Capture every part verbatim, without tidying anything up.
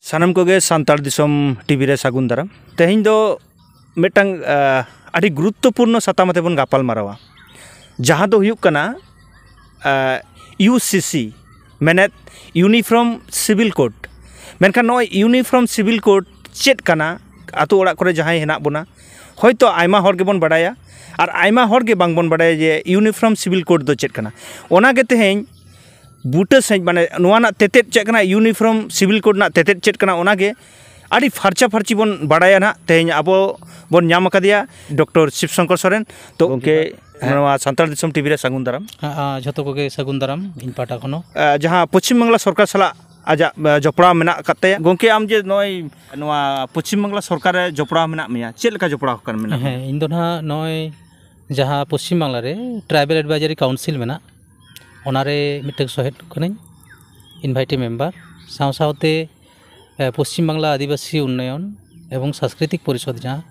ᱥᱟᱱᱟᱢ ᱠᱚᱜᱮ ᱥᱟᱱᱛᱟᱲ ᱫᱤᱥᱚᱢ ᱴᱤᱵᱷᱤ ᱨᱮ ᱥᱟᱹᱜᱩᱱ ᱫᱟᱨᱟᱢ᱾ ᱛᱮᱦᱮᱧ ᱫᱚ ᱢᱤᱫᱴᱟᱝ, ᱟ, ᱟᱹᱰᱤ ᱜᱩᱨᱩᱛᱛᱚᱯᱩᱨᱱᱚ ᱥᱟᱛᱟᱢ ᱟᱛᱮ ᱵᱚᱱ ᱜᱟᱯᱟᱞ ᱢᱟᱨᱟᱣᱟ, ᱡᱟᱦᱟᱸ ᱫᱚ ᱦᱩᱭᱩᱜ ᱠᱟᱱᱟ, ᱟ, ᱭᱩ ᱥᱤ ᱥᱤ, ᱢᱮᱱᱮᱫ ᱤᱭᱩᱱᱤᱯᱷᱨᱚᱢ ᱥᱤᱵᱤᱞ ᱠᱳᱰ᱾ ᱢᱮᱱᱠᱷᱟᱱ ᱱᱚᱜᱼᱚᱭ ᱤᱭᱩᱱᱤᱯᱷᱨᱚᱢ ᱥᱤᱵᱤᱞ ᱠᱳᱰ ᱪᱮᱫ ᱠᱟᱱᱟ? ᱟᱛᱳ ᱚᱲᱟᱜ ᱠᱚᱨᱮ ᱡᱟᱦᱟᱸᱭ ᱦᱮᱱᱟᱜ ᱵᱚᱱᱟ, ᱦᱚᱭᱛᱳ ᱟᱭᱢᱟ ᱦᱚᱲ ᱜᱮᱵᱚᱱ ᱵᱟᱰᱟᱭᱟ, ᱟᱨ ᱟᱭᱢᱟ ᱦᱚᱲ ᱜᱮ ᱵᱟᱝᱵᱚᱱ ᱵᱟᱰᱟᱭᱟ ᱡᱮ ᱤᱭᱩᱱᱤᱯᱷᱨᱚᱢ ᱥᱤᱵᱤᱞ ᱠᱳᱰ ᱫᱚ ᱪᱮᱫ ᱠᱟᱱᱟ᱾ ᱚᱱᱟᱜᱮ ᱛᱮᱦᱮᱧ ᱵᱩᱴᱟᱹ ᱥᱟᱺᱦᱤᱡ, ᱢᱟᱱᱮ, ᱱᱚᱣᱟ ᱨᱮᱱᱟᱜ ᱛᱮᱛᱮᱫ ᱪᱮᱫ ᱠᱟᱱᱟ, ᱤᱭᱩᱱᱤᱯᱷᱨᱚᱢ ᱥᱤᱵᱤᱞ ᱠᱳᱰ ᱨᱮᱱᱟᱜ ᱛᱮᱛᱮᱫ ᱪᱮᱫ ᱠᱟᱱᱟ, ᱚᱱᱟᱜᱮ ᱟᱹᱰᱤ ᱯᱷᱟᱨᱪᱟ ᱯᱷᱟᱨᱪᱤ ᱵᱚᱱ ᱵᱟᱲᱟᱭᱟ ᱱᱟᱦᱟᱜ᱾ ᱛᱮᱦᱮᱧ ᱟᱵᱚ ᱵᱚᱱ ᱧᱟᱢ ᱟᱠᱟᱫᱮᱭᱟ ᱰᱚᱠᱴᱚᱨ ᱥᱤᱵ ᱥᱚᱝᱠᱚᱨ ᱥᱚᱨᱮᱱ᱾ ᱛᱚ, ᱜᱚᱢᱠᱮ, ᱦᱮᱸ᱾ ᱱᱚᱣᱟ ᱥᱟᱱᱛᱟᱲ ᱫᱤᱥᱚᱢ ᱴᱤᱵᱷᱤ ᱨᱮ ᱥᱟᱹᱜᱩᱱ ᱫᱟᱨᱟᱢ᱾ ᱦᱮᱸ, ᱟ, ᱡᱷᱚᱛᱚ ᱠᱚᱜᱮ ᱥᱟᱹᱜᱩᱱ ᱫᱟᱨᱟᱢ ᱤᱧ ᱯᱟᱦᱴᱟ ᱠᱷᱚᱱ ᱦᱚᱸ᱾ ᱟ, ᱡᱟᱦᱟᱸ ᱯᱚᱪᱷᱤᱢ ᱵᱟᱝᱞᱟ ᱥᱚᱨᱠᱟᱨ ᱥᱟᱞᱟᱜ ᱟᱡᱟᱜ, ᱟ, ᱡᱚᱯᱲᱟᱣ ᱢᱮᱱᱟᱜ ᱟᱠᱟᱫ ᱛᱟᱭᱟ᱾ ᱜᱚᱢᱠᱮ, ᱟᱢ ᱡᱮ ᱱᱚᱜᱼᱚᱭ ᱱᱚᱣᱟ ᱯᱚᱪᱷᱤᱢ ᱵᱟᱝᱞᱟ ᱥᱚᱨᱠᱟᱨ ᱨᱮ ᱡᱚᱯᱲᱟᱣ ᱢᱮᱱᱟᱜ ᱢᱮᱭᱟ, ᱪᱮᱫ ᱞᱮᱠᱟ ᱡᱚᱯᱲᱟᱣ ᱟᱠᱟᱱ ᱢᱮᱱᱟᱜ ᱢᱮᱭᱟ? ᱦᱮᱸ, ᱤᱧ ᱫᱚ ᱱᱟᱦᱟᱜ ᱱᱚᱜᱼᱚᱭ ᱡᱟᱦᱟᱸ ᱯᱚᱪᱷᱤᱢ ᱵᱟᱝᱞᱟ ᱨᱮ ᱴᱨᱟᱭᱵᱮᱞ ᱮᱰᱵᱟᱭᱡᱟᱨᱤ ᱠᱟᱣᱩᱱᱥᱤᱞ ᱢᱮᱱᱟᱜ, ᱚᱱᱟᱨᱮ ᱢᱤᱫᱴᱟᱝ ᱥᱚᱦᱮᱫ ᱠᱟᱹᱱᱟᱹᱧ, ᱤᱱᱵᱷᱟᱭᱴᱤ ᱢᱮᱢᱵᱟᱨ᱾ ᱥᱟᱶ ᱥᱟᱶᱛᱮ, ᱮ, ᱯᱚᱥᱪᱤᱢ ᱵᱟᱝᱞᱟ ᱟᱹᱫᱤᱵᱟᱹᱥᱤ ᱩᱱᱱᱚᱭᱚᱱ ᱮᱵᱚᱝ ᱥᱟᱝᱥᱠᱨᱤᱛᱤᱠ ᱯᱚᱨᱤᱥᱚᱫᱽ, ᱡᱟᱦᱟᱸ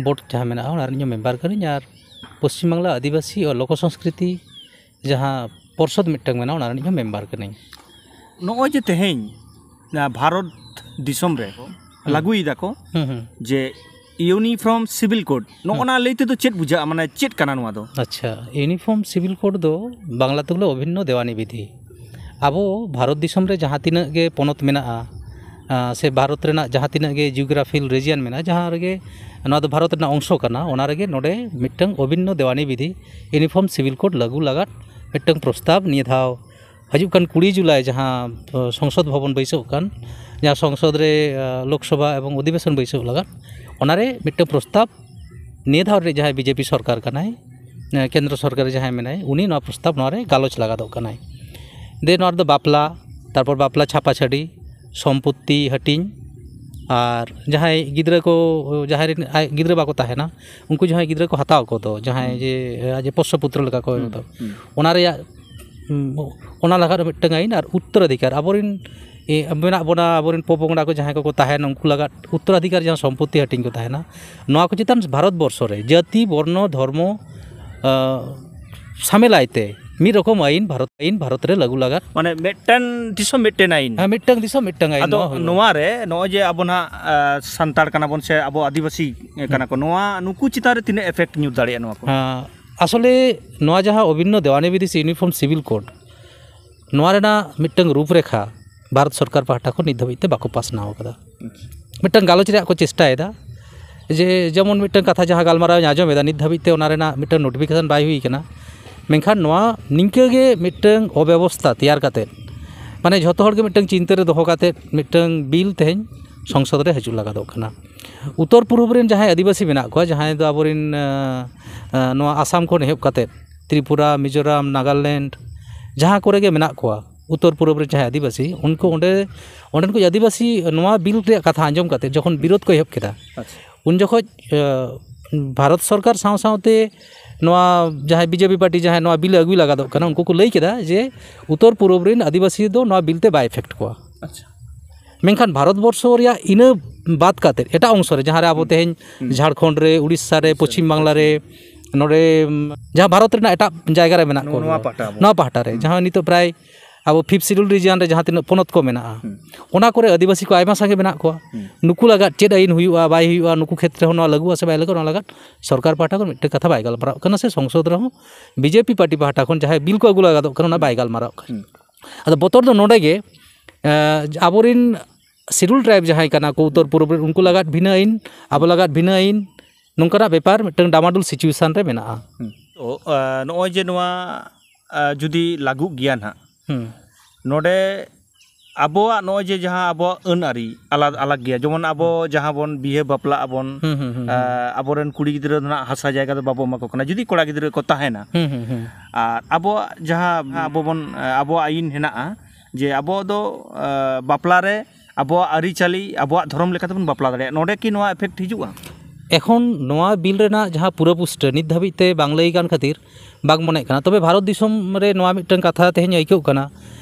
ᱵᱳᱨᱰ ᱡᱟᱦᱟᱸ ᱢᱮᱱᱟᱜᱼᱟ, ᱚᱱᱟ ᱨᱤᱧ ᱦᱚᱸ ᱢᱮᱢᱵᱟᱨ ᱠᱟᱹᱱᱟᱹᱧ᱾ ᱟᱨ ᱯᱚᱥᱪᱤᱢ ᱵᱟᱝᱞᱟ ᱟᱹᱫᱤᱵᱟᱹᱥᱤ ᱟᱨ ᱞᱳᱠᱚ ᱥᱚᱝᱥᱠᱨᱤᱛᱤ ᱡᱟᱦᱟᱸ ᱯᱚᱨᱥᱚᱫᱽ ᱢᱤᱫᱴᱟᱝ ᱢᱮᱱᱟᱜᱼᱟ, ᱚᱱᱟ ᱨᱤᱧ ᱦᱚᱸ ᱢᱮᱢᱵᱟᱨ ᱠᱟᱹᱱᱟᱹᱧ᱾ ᱱᱚᱜᱼᱚᱭ ᱡᱮ ᱛᱮᱦᱮᱧ, ᱟ, ᱵᱷᱟᱨᱚᱛ ᱫᱤᱥᱚᱢ ᱨᱮ ᱦᱩᱸ᱾ ᱞᱟᱹᱜᱩᱭᱮᱫᱟ ᱠᱚ ᱦᱩᱸ, ᱦᱩᱸ᱾ ᱡᱮ ᱤᱭᱩᱱᱤᱯᱷᱨᱚᱢ ᱥᱤᱵᱤᱞ ᱠᱳᱰ, ᱱᱚᱜᱼᱚ ᱦᱩᱸ᱾ ᱱᱟ ᱞᱟᱹᱭ ᱛᱮᱫᱚ ᱪᱮᱫ ᱵᱩᱡᱷᱟᱹᱜᱼᱟ? ᱢᱟᱱᱮ, ᱪᱮᱫ ᱠᱟᱱᱟ ᱱᱚᱣᱟ ᱫᱚ? ᱟᱪᱪᱷᱟ, ᱤᱭᱩᱱᱤᱯᱷᱨᱚᱢ ᱥᱤᱵᱤᱞ ᱠᱳᱰ ᱫᱚ ᱵᱟᱝᱞᱟ ᱛᱮᱠᱚ ᱞᱟᱹᱭᱟ ᱚᱵᱷᱤᱱᱱᱚ ᱫᱮᱣᱟᱱᱤ ᱵᱤᱫᱷᱤ᱾ ᱟᱵᱚ ᱵᱷᱟᱨᱚᱛ ᱫᱤᱥᱚᱢ ᱨᱮ ᱡᱟᱦᱟᱸ ᱛᱤᱱᱟᱹᱜ ᱜᱮ ᱯᱚᱱᱚᱛ ᱢᱮᱱᱟᱜᱼᱟ, ᱟ, ᱥᱮ ᱵᱷᱟᱨᱚᱛ ᱨᱮᱱᱟᱜ ᱡᱟᱦᱟᱸ ᱛᱤᱱᱟᱹᱜ ᱜᱮ ᱡᱤᱭᱳᱜᱨᱟᱯᱷᱤᱠᱟᱞ ᱨᱤᱡᱤᱭᱚᱱ ᱢᱮᱱᱟᱜᱼᱟ, ᱡᱟᱦᱟᱸ ᱨᱮᱜᱮ ᱱᱚᱣᱟ ᱫᱚ ᱵᱷᱟᱨᱚᱛ ᱨᱮᱱᱟᱜ ᱚᱝᱥᱚ ᱠᱟᱱᱟ, ᱚᱱᱟ ᱨᱮᱜᱮ ᱱᱚᱰᱮ ᱢᱤᱫᱴᱟᱝ ᱚᱵᱷᱤᱱᱱᱚ ᱫᱮᱣᱟᱱᱤ ᱵᱤᱫᱷᱤ, ᱤᱭᱩᱱᱤᱯᱷᱨᱚᱢ ᱥᱤᱵᱤᱞ ᱠᱳᱰ ᱞᱟᱹᱜᱩ ᱞᱟᱜᱟᱫ ᱢᱤᱫᱴᱟᱝ ᱯᱨᱚᱥᱛᱟᱵᱽ ᱱᱤᱭᱟᱹ ᱫᱷᱟᱣ ᱦᱤᱡᱩᱜ ᱠᱟᱱ ᱠᱩᱲᱤ ᱡᱩᱞᱟᱭ ᱡᱟᱦᱟᱸ, ᱟ, ᱥᱚᱝᱥᱚᱫᱽ ᱵᱷᱚᱵᱚᱱ ᱵᱟᱹᱭᱥᱟᱹᱜ ᱠᱟᱱ, ᱡᱟᱦᱟᱸ ᱥᱚᱝᱥᱚᱫᱽ ᱨᱮ, ᱟ, ᱞᱳᱠᱥᱚᱵᱷᱟ ᱮᱵᱚᱝ ᱚᱫᱷᱤᱵᱮᱥᱚᱱ ᱵᱟᱹᱭᱥᱟᱹᱜ ᱞᱟᱜᱟᱫ, ᱚᱱᱟᱨᱮ ᱢᱤᱫᱴᱟᱝ ᱯᱨᱚᱥᱛᱟᱵᱽ ᱱᱤᱭᱟᱹ ᱫᱷᱟᱣ ᱨᱮ ᱡᱟᱦᱟᱸᱭ ᱵᱤᱡᱮᱯᱤ ᱥᱚᱨᱠᱟᱨ ᱠᱟᱱᱟᱭ, ᱮ, ᱠᱮᱱᱫᱨᱚ ᱥᱚᱨᱠᱟᱨ ᱨᱮ ᱡᱟᱦᱟᱸᱭ ᱢᱮᱱᱟᱭ, ᱩᱱᱤ ᱱᱚᱣᱟ ᱯᱨᱚᱥᱛᱟᱵᱽ ᱱᱚᱣᱟ ᱨᱮ ᱜᱟᱞᱚᱪ ᱞᱟᱜᱟᱫᱚᱜ ᱠᱟᱱᱟᱭ᱾ ᱫᱮ ᱱᱚᱣᱟ ᱨᱮᱫᱚ ᱵᱟᱯᱞᱟ, ᱛᱟᱨᱯᱚᱨ ᱵᱟᱯᱞᱟ ᱪᱷᱟᱯᱟ ᱪᱷᱟᱹᱰᱤ, ᱥᱚᱢᱯᱚᱛᱛᱤ ᱦᱟᱹᱴᱤᱧ, ᱟᱨ ᱡᱟᱦᱟᱸᱭ ᱜᱤᱫᱽᱨᱟᱹ ᱠᱚ, ᱡᱟᱦᱟᱸᱭ ᱨᱮᱱ ᱟᱡ ᱜᱤᱫᱽᱨᱟᱹ ᱵᱟᱠᱚ ᱛᱟᱦᱮᱱᱟ, ᱩᱱᱠᱩ ᱡᱟᱦᱟᱸᱭ ᱜᱤᱫᱽᱨᱟᱹ ᱠᱚ ᱦᱟᱛᱟᱣ ᱠᱚᱫᱚ, ᱡᱟᱦᱟᱸᱭ ᱦᱩᱸ᱾ ᱡᱮ, ᱟᱡ ᱡᱮ ᱯᱳᱥᱥᱚ ᱯᱩᱛᱨᱚ ᱞᱮᱠᱟ ᱠᱚ ᱦᱩᱸ, ᱢᱮᱱᱫᱚ, ᱦᱩᱸ᱾ ᱚᱱᱟ ᱨᱮᱭᱟᱜ, ᱩᱸ, ᱚᱱᱟ ᱞᱟᱜᱟᱫ ᱢᱤᱫᱴᱟᱝ ᱟᱹᱭᱤᱱ, ᱟᱨ ᱩᱛᱛᱚᱨᱟᱫᱷᱤᱠᱟᱨ, ᱟᱵᱚᱨᱮᱱ, ᱮ, ᱢᱮᱱᱟᱜ ᱵᱚᱱᱟ, ᱟᱵᱚᱨᱮᱱ ᱯᱚᱯᱚᱝᱲᱟ ᱠᱚ ᱡᱟᱦᱟᱸᱭ ᱠᱚᱠᱚ ᱛᱟᱦᱮᱱᱟ, ᱩᱱᱠᱩ ᱞᱟᱜᱟᱫ ᱩᱛᱛᱚᱨᱟᱫᱷᱤᱠᱟᱨ ᱡᱟᱦᱟᱸ ᱥᱚᱢᱯᱚᱛᱛᱤ ᱦᱟᱹᱴᱤᱧ ᱠᱚ ᱛᱟᱦᱮᱱᱟ, ᱱᱚᱣᱟ ᱠᱚ ᱪᱮᱛᱟᱱ ᱵᱷᱟᱨᱚᱛ ᱵᱚᱨᱥᱚ ᱨᱮ ᱡᱟᱹᱛᱤ, ᱵᱚᱨᱱᱚ, ᱫᱷᱚᱨᱢᱚ, ᱟ, ᱥᱟᱢᱮᱞᱟᱭ ᱛᱮ ᱢᱤᱫ ᱨᱚᱠᱚᱢ ᱟᱹᱭᱤᱱ ᱵᱷᱟᱨᱚᱛ, ᱟᱹᱭᱤᱱ ᱵᱷᱟᱨᱚᱛ ᱨᱮ ᱞᱟᱹᱜᱩ ᱞᱟᱜᱟᱜ᱾ ᱢᱟᱱᱮ ᱢᱤᱫᱴᱮᱱ ᱫᱤᱥᱚᱢ ᱢᱤᱫᱴᱮᱱ ᱟᱹᱭᱤᱱ᱾ ᱦᱮᱸ, ᱢᱤᱫᱴᱟᱝ ᱫᱤᱥᱚᱢ ᱢᱤᱫᱴᱟᱝ ᱟᱹᱭᱤᱱ᱾ ᱟᱫᱚ ᱱᱚᱣᱟ ᱦᱩᱭᱩᱜᱼᱟ᱾ ᱱᱚᱣᱟ ᱨᱮ ᱱᱚᱜᱼᱚᱭ ᱡᱮ ᱟᱵᱚ ᱱᱟᱦᱟᱜ, ᱟ, ᱥᱟᱱᱛᱟᱲ ᱠᱟᱱᱟ ᱵᱚᱱ ᱥᱮ ᱟᱵᱚ ᱟᱹᱫᱤᱵᱟᱹᱥᱤ ᱠᱟᱱᱟ ᱠᱚ, ᱱᱚᱣᱟ, ᱱᱩᱠᱩ ᱪᱮᱛᱟᱱ ᱨᱮ ᱛᱤᱱᱟᱹᱜ effect ᱧᱩᱨ ᱫᱟᱲᱮᱭᱟᱜᱼᱟ ᱱᱚᱣᱟ ᱠᱚ? ᱦᱮᱸ, ᱟᱥᱚᱞᱮ ᱱᱚᱣᱟ ᱡᱟᱦᱟᱸ ᱚᱵᱷᱤᱱᱱᱚ ᱫᱮᱣᱟᱱᱤ ᱵᱤᱫᱷᱤ ᱥᱮ Uniform Civil Code, ᱱᱚᱣᱟ ᱨᱮᱱᱟᱜ ᱢᱤᱫᱴᱟᱝ ᱨᱩᱯᱨᱮᱠᱷᱟ ᱵᱷᱟᱨᱚᱛ ᱥᱚᱨᱠᱟᱨ ᱯᱟᱦᱴᱟ ᱠᱷᱚᱱ ᱱᱤᱛ ᱫᱷᱟᱹᱵᱤᱡ ᱛᱮ ᱵᱟᱠᱚ ᱯᱟᱥᱱᱟᱣ ᱟᱠᱟᱫᱟ᱾ ᱢᱤᱫᱴᱟᱝ ᱜᱟᱞᱚᱪ ᱨᱮᱭᱟᱜ ᱠᱚ ᱪᱮᱥᱴᱟᱭᱮᱫᱟ, ᱡᱮ ᱡᱮᱢᱚᱱ ᱢᱤᱫᱴᱟᱝ ᱠᱟᱛᱷᱟ ᱡᱟᱦᱟᱸ ᱜᱟᱞᱢᱟᱨᱟᱣ ᱤᱧ ᱟᱸᱡᱚᱢ ᱮᱫᱟ, ᱱᱤᱛ ᱫᱷᱟᱹᱵᱤᱡ ᱛᱮ ᱚᱱᱟ ᱨᱮᱱᱟᱜ ᱢᱤᱫᱴᱟᱝ notification ᱵᱟᱭ ᱦᱩᱭ ᱟᱠᱟᱱᱟ᱾ ᱢᱮᱱᱠᱷᱟᱱ ᱱᱚᱣᱟ ᱱᱤᱝᱠᱟᱹ ᱜᱮ ᱢᱤᱫᱴᱟᱝ ᱚᱵᱮᱵᱚᱥᱛᱷᱟ ᱛᱮᱭᱟᱨ ᱠᱟᱛᱮᱫ, ᱢᱟᱱᱮ ᱡᱷᱚᱛᱚ ᱦᱚᱲ ᱜᱮ ᱢᱤᱫᱴᱟᱝ ᱪᱤᱱᱛᱟᱹ ᱨᱮ ᱫᱚᱦᱚ ᱠᱟᱛᱮᱫ ᱢᱤᱫᱴᱟᱝ ᱵᱤᱞ ᱛᱮᱦᱮᱧ ᱥᱚᱝᱥᱚᱫ ᱨᱮ ᱦᱤᱡᱩᱜ ᱞᱟᱜᱟᱫᱚᱜ ᱠᱟᱱᱟ᱾ ᱩᱛᱛᱚᱨ ᱯᱩᱨᱩᱵᱽ ᱨᱮᱱ ᱡᱟᱦᱟᱸᱭ ᱟᱹᱫᱤᱵᱟᱹᱥᱤ ᱢᱮᱱᱟᱜ ᱠᱚᱣᱟ, ᱡᱟᱦᱟᱸᱭ ᱫᱚ ᱟᱵᱚᱨᱮᱱ, ᱟᱸ, ᱟᱸ, ᱱᱚᱣᱟ ᱟᱥᱟᱢ ᱠᱷᱚᱱ ᱮᱦᱚᱵ ᱠᱟᱛᱮᱫ ᱛᱨᱤᱯᱩᱨᱟ, ᱢᱤᱡᱳᱨᱟᱢ, ᱱᱟᱜᱟᱞᱮᱱᱰ, ᱡᱟᱦᱟᱸ ᱠᱚᱨᱮ ᱜᱮ ᱢᱮᱱᱟᱜ ᱠᱚᱣᱟ, ᱩᱛᱛᱚᱨ ᱯᱩᱨᱩᱵᱽ ᱨᱮ ᱡᱟᱦᱟᱸᱭ ᱟᱹᱫᱤᱵᱟᱹᱥᱤ, ᱩᱱᱠᱩ ᱚᱸᱰᱮ, ᱚᱸᱰᱮᱱ ᱠᱚ ᱟᱹᱫᱤᱵᱟᱹᱥᱤ ᱱᱚᱣᱟ ᱵᱤᱞ ᱨᱮᱭᱟᱜ ᱠᱟᱛᱷᱟ ᱟᱸᱡᱚᱢ ᱠᱟᱛᱮ ᱡᱚᱠᱷᱚᱱ ᱵᱤᱨᱳᱫ ᱠᱚ ᱮᱦᱚᱵ ᱠᱮᱫᱟ, ᱟᱪᱪᱷᱟ᱾ ᱩᱱ ᱡᱚᱠᱷᱚᱡ, ᱟᱸ, ᱵᱷᱟᱨᱚᱛ ᱥᱚᱨᱠᱟᱨ ᱥᱟᱶ ᱥᱟᱶᱛᱮ ᱱᱚᱣᱟ ᱡᱟᱦᱟᱸᱭ BJP ᱯᱟᱨᱴᱤ ᱡᱟᱦᱟᱸᱭ ᱱᱚᱣᱟ ᱵᱤᱞ ᱟᱹᱜᱩᱭ ᱞᱟᱜᱟᱫᱚᱜ ᱠᱟᱱᱟ, ᱩᱱᱠᱩ ᱠᱚ ᱞᱟᱹᱭ ᱠᱮᱫᱟ ᱡᱮ ᱩᱛᱛᱚᱨ ᱯᱩᱨᱩᱵᱽ ᱨᱮᱱ ᱟᱹᱫᱤᱵᱟᱹᱥᱤ ᱫᱚ ᱱᱚᱣᱟ ᱵᱤᱞ ᱛᱮ ᱵᱟᱭ effect ᱠᱚᱣᱟ᱾ ᱟᱪᱪᱷᱟ᱾ ᱢᱮᱱᱠᱷᱟᱱ ᱵᱷᱟᱨᱚᱛ ᱵᱚᱨᱥᱚ ᱨᱮᱭᱟᱜ ᱤᱱᱟᱹ ᱵᱟᱫ ᱠᱟᱛᱮ ᱮᱴᱟᱜ ᱚᱝᱥᱚ ᱨᱮ, ᱡᱟᱦᱟᱸ ᱨᱮ ᱟᱵᱚ ᱛᱮᱦᱮᱧ ᱡᱷᱟᱲᱠᱷᱚᱸᱰ ᱨᱮ, ᱩᱲᱤᱥᱥᱟ ᱨᱮ, ᱯᱚᱪᱷᱤᱢ ᱵᱟᱝᱞᱟ ᱨᱮ, ᱱᱚᱰᱮ, ᱩᱢ, ᱡᱟᱦᱟᱸ ᱵᱷᱟᱨᱚᱛ ᱨᱮᱱᱟᱜ ᱮᱴᱟᱜ ᱡᱟᱭᱜᱟ ᱨᱮ ᱢᱮᱱᱟᱜ ᱠᱚᱣᱟ, ᱱᱚᱣᱟ ᱯᱟᱦᱴᱟ ᱟᱵᱚ᱾ ᱱᱚᱣᱟ ᱯᱟᱦᱴᱟ ᱨᱮ, ᱡᱟᱦᱟᱸ ᱱᱤᱛᱚᱜ ᱯᱨᱟᱭ ᱟᱵᱚ Fifth Schedule region ᱨᱮ ᱡᱟᱦᱟᱸ ᱛᱤᱱᱟᱹᱜ ᱯᱚᱱᱚᱛ ᱠᱚ ᱢᱮᱱᱟᱜᱼᱟ, ᱚᱱᱟ ᱠᱚᱨᱮ ᱟᱹᱫᱤᱵᱟᱹᱥᱤ ᱠᱚ ᱟᱭᱢᱟ ᱥᱟᱸᱜᱮ ᱢᱮᱱᱟᱜ ᱠᱚᱣᱟ᱾ ᱱᱩᱠᱩ ᱞᱟᱜᱟᱫ ᱪᱮᱫ ᱟᱹᱭᱤᱱ ᱦᱩᱭᱩᱜᱼᱟ, ᱵᱟᱭ ᱦᱩᱭᱩᱜᱼᱟ, ᱱᱩᱠᱩ ᱠᱷᱮᱛᱨᱮ ᱦᱚᱸ ᱱᱚᱣᱟ ᱞᱟᱹᱜᱩᱜᱼᱟ ᱥᱮ ᱵᱟᱭ ᱞᱟᱹᱜᱩᱜᱼᱟ, ᱚᱱᱟ ᱞᱟᱜᱟᱫ ᱥᱚᱨᱠᱟᱨ ᱯᱟᱦᱴᱟ ᱠᱷᱚᱱ ᱢᱤᱫᱴᱮᱱ ᱠᱟᱛᱷᱟ ᱵᱟᱭ ᱜᱟᱞᱢᱟᱨᱟᱣ ᱠᱟᱱᱟ, ᱥᱮ ᱥᱚᱝᱥᱚᱫ ᱨᱮᱦᱚᱸ BJP ᱯᱟᱨᱴᱤ ᱯᱟᱦᱴᱟ ᱠᱷᱚᱱ ᱡᱟᱦᱟᱸᱭ ᱵᱤᱞ ᱠᱚ ᱟᱹᱜᱩ ᱞᱟᱜᱟᱫᱚᱜ ᱠᱟᱱᱟ, ᱚᱱᱟ ᱵᱟᱭ ᱜᱟᱞᱢᱟᱨᱟᱣ ᱠᱟᱱᱟ᱾ ᱟᱫᱚ ᱵᱚᱛᱚᱨ ᱫᱚ ᱱᱚᱰᱮ ᱜᱮ, ᱮᱸ, ᱟᱵᱚᱨᱮᱱ Schedule Tribe ᱡᱟᱦᱟᱸᱭ ᱠᱟᱱᱟ ᱠᱚ ᱩᱛᱛᱚᱨ ᱯᱩᱨᱩᱵᱽ ᱨᱮᱱ, ᱩᱱᱠᱩ ᱞᱟᱜᱟᱫ ᱵᱷᱤᱱᱟᱹ ᱟᱹᱭᱤᱱ, ᱟᱵᱚ ᱞᱟᱜᱟᱫ ᱵᱷᱤᱱᱟᱹ ᱟᱹᱭᱤᱱ, ᱱᱚᱝᱠᱟᱱᱟᱜ ᱵᱮᱯᱟᱨ ᱢᱤᱫᱴᱟᱝ ᱰᱟᱢᱟᱰᱩᱞ situation ᱨᱮ ᱢᱮᱱᱟᱜᱼᱟ᱾ ᱛᱚ, ᱟ, ᱱᱚᱜᱼᱚᱭ ᱡᱮ ᱱᱚᱣᱟ, ᱟ, ᱡᱩᱫᱤ ᱞᱟᱹᱜᱩᱜ ᱜᱮᱭᱟ ᱱᱟᱦᱟᱜ, ᱦᱩᱸ᱾ ᱱᱚᱰᱮ ᱟᱵᱚᱣᱟᱜ ᱱᱚᱜᱼᱚᱭ ᱡᱮ ᱡᱟᱦᱟᱸ ᱟᱵᱚᱣᱟᱜ ᱟᱹᱱ ᱟᱹᱨᱤ ᱟᱞᱟᱫᱟ ᱟᱞᱟᱜᱽ ᱜᱮᱭᱟ, ᱡᱮᱢᱚᱱ ᱟᱵᱚ ᱡᱟᱦᱟᱸ ᱵᱚᱱ ᱵᱤᱦᱟᱹ ᱵᱟᱯᱞᱟᱜ ᱟᱵᱚᱱ, ᱦᱩᱸ, ᱦᱩᱸ, ᱦᱩᱸ, ᱟ, ᱦᱩᱸ᱾ ᱟᱵᱚᱨᱮᱱ ᱠᱩᱲᱤ ᱜᱤᱫᱽᱨᱟᱹ ᱫᱚ ᱱᱟᱦᱟᱜ ᱦᱟᱥᱟ ᱡᱟᱭᱜᱟ ᱫᱚ ᱵᱟᱵᱚ ᱮᱢᱟ ᱠᱚ ᱠᱟᱱᱟ, ᱡᱩᱫᱤ ᱠᱚᱲᱟ ᱜᱤᱫᱽᱨᱟᱹ ᱠᱚ ᱛᱟᱦᱮᱱᱟ᱾ ᱦᱩᱸ, ᱦᱩᱸ, ᱦᱩᱸ᱾ ᱟᱨ ᱟᱵᱚᱣᱟᱜ ᱡᱟᱦᱟᱸ ᱟᱵᱚ ᱵᱚᱱ, ᱟ, ᱟᱵᱚᱣᱟᱜ ᱟᱹᱭᱤᱱ ᱦᱮᱱᱟᱜᱼᱟ, ᱡᱮ ᱟᱵᱚ ᱫᱚ, ᱟ, ᱵᱟᱯᱞᱟ ᱨᱮ ᱟᱵᱚᱣᱟᱜ ᱟᱹᱨᱤᱪᱟᱹᱞᱤ, ᱟᱵᱚᱣᱟᱜ ᱫᱷᱚᱨᱚᱢ ᱞᱮᱠᱟ ᱛᱮᱵᱚᱱ ᱵᱟᱯᱞᱟ ᱫᱟᱲᱮᱭᱟᱜᱼᱟ᱾ ᱱᱚᱰᱮ ᱠᱤ ᱱᱚᱣᱟ effect ᱦᱤᱡᱩᱜᱼᱟ? ᱮᱠᱷᱚᱱ ᱱᱚᱣᱟ ᱵᱤᱞ ᱨᱮᱱᱟᱜ ᱡᱟᱦᱟᱸ ᱯᱩᱨᱟᱹ ᱯᱩᱥᱴᱟᱹ ᱱᱤᱛ ᱫᱷᱟᱹᱵᱤᱡ ᱛᱮ ᱵᱟᱝ ᱞᱟᱹᱭ ᱟᱠᱟᱱ ᱠᱷᱟᱹᱛᱤᱨ ᱵᱟᱝ ᱢᱚᱱᱮᱜ ᱠᱟᱱᱟ᱾ ᱛᱚᱵᱮ ᱵᱷᱟᱨᱚᱛ ᱫᱤᱥᱚᱢ ᱨᱮ ᱱᱚᱣᱟ ᱢᱤᱫᱴᱟᱝ ᱠᱟᱛᱷᱟ ᱛᱮᱦᱮᱧ ᱟᱹᱭᱠᱟᱹᱜ ᱠᱟᱱᱟ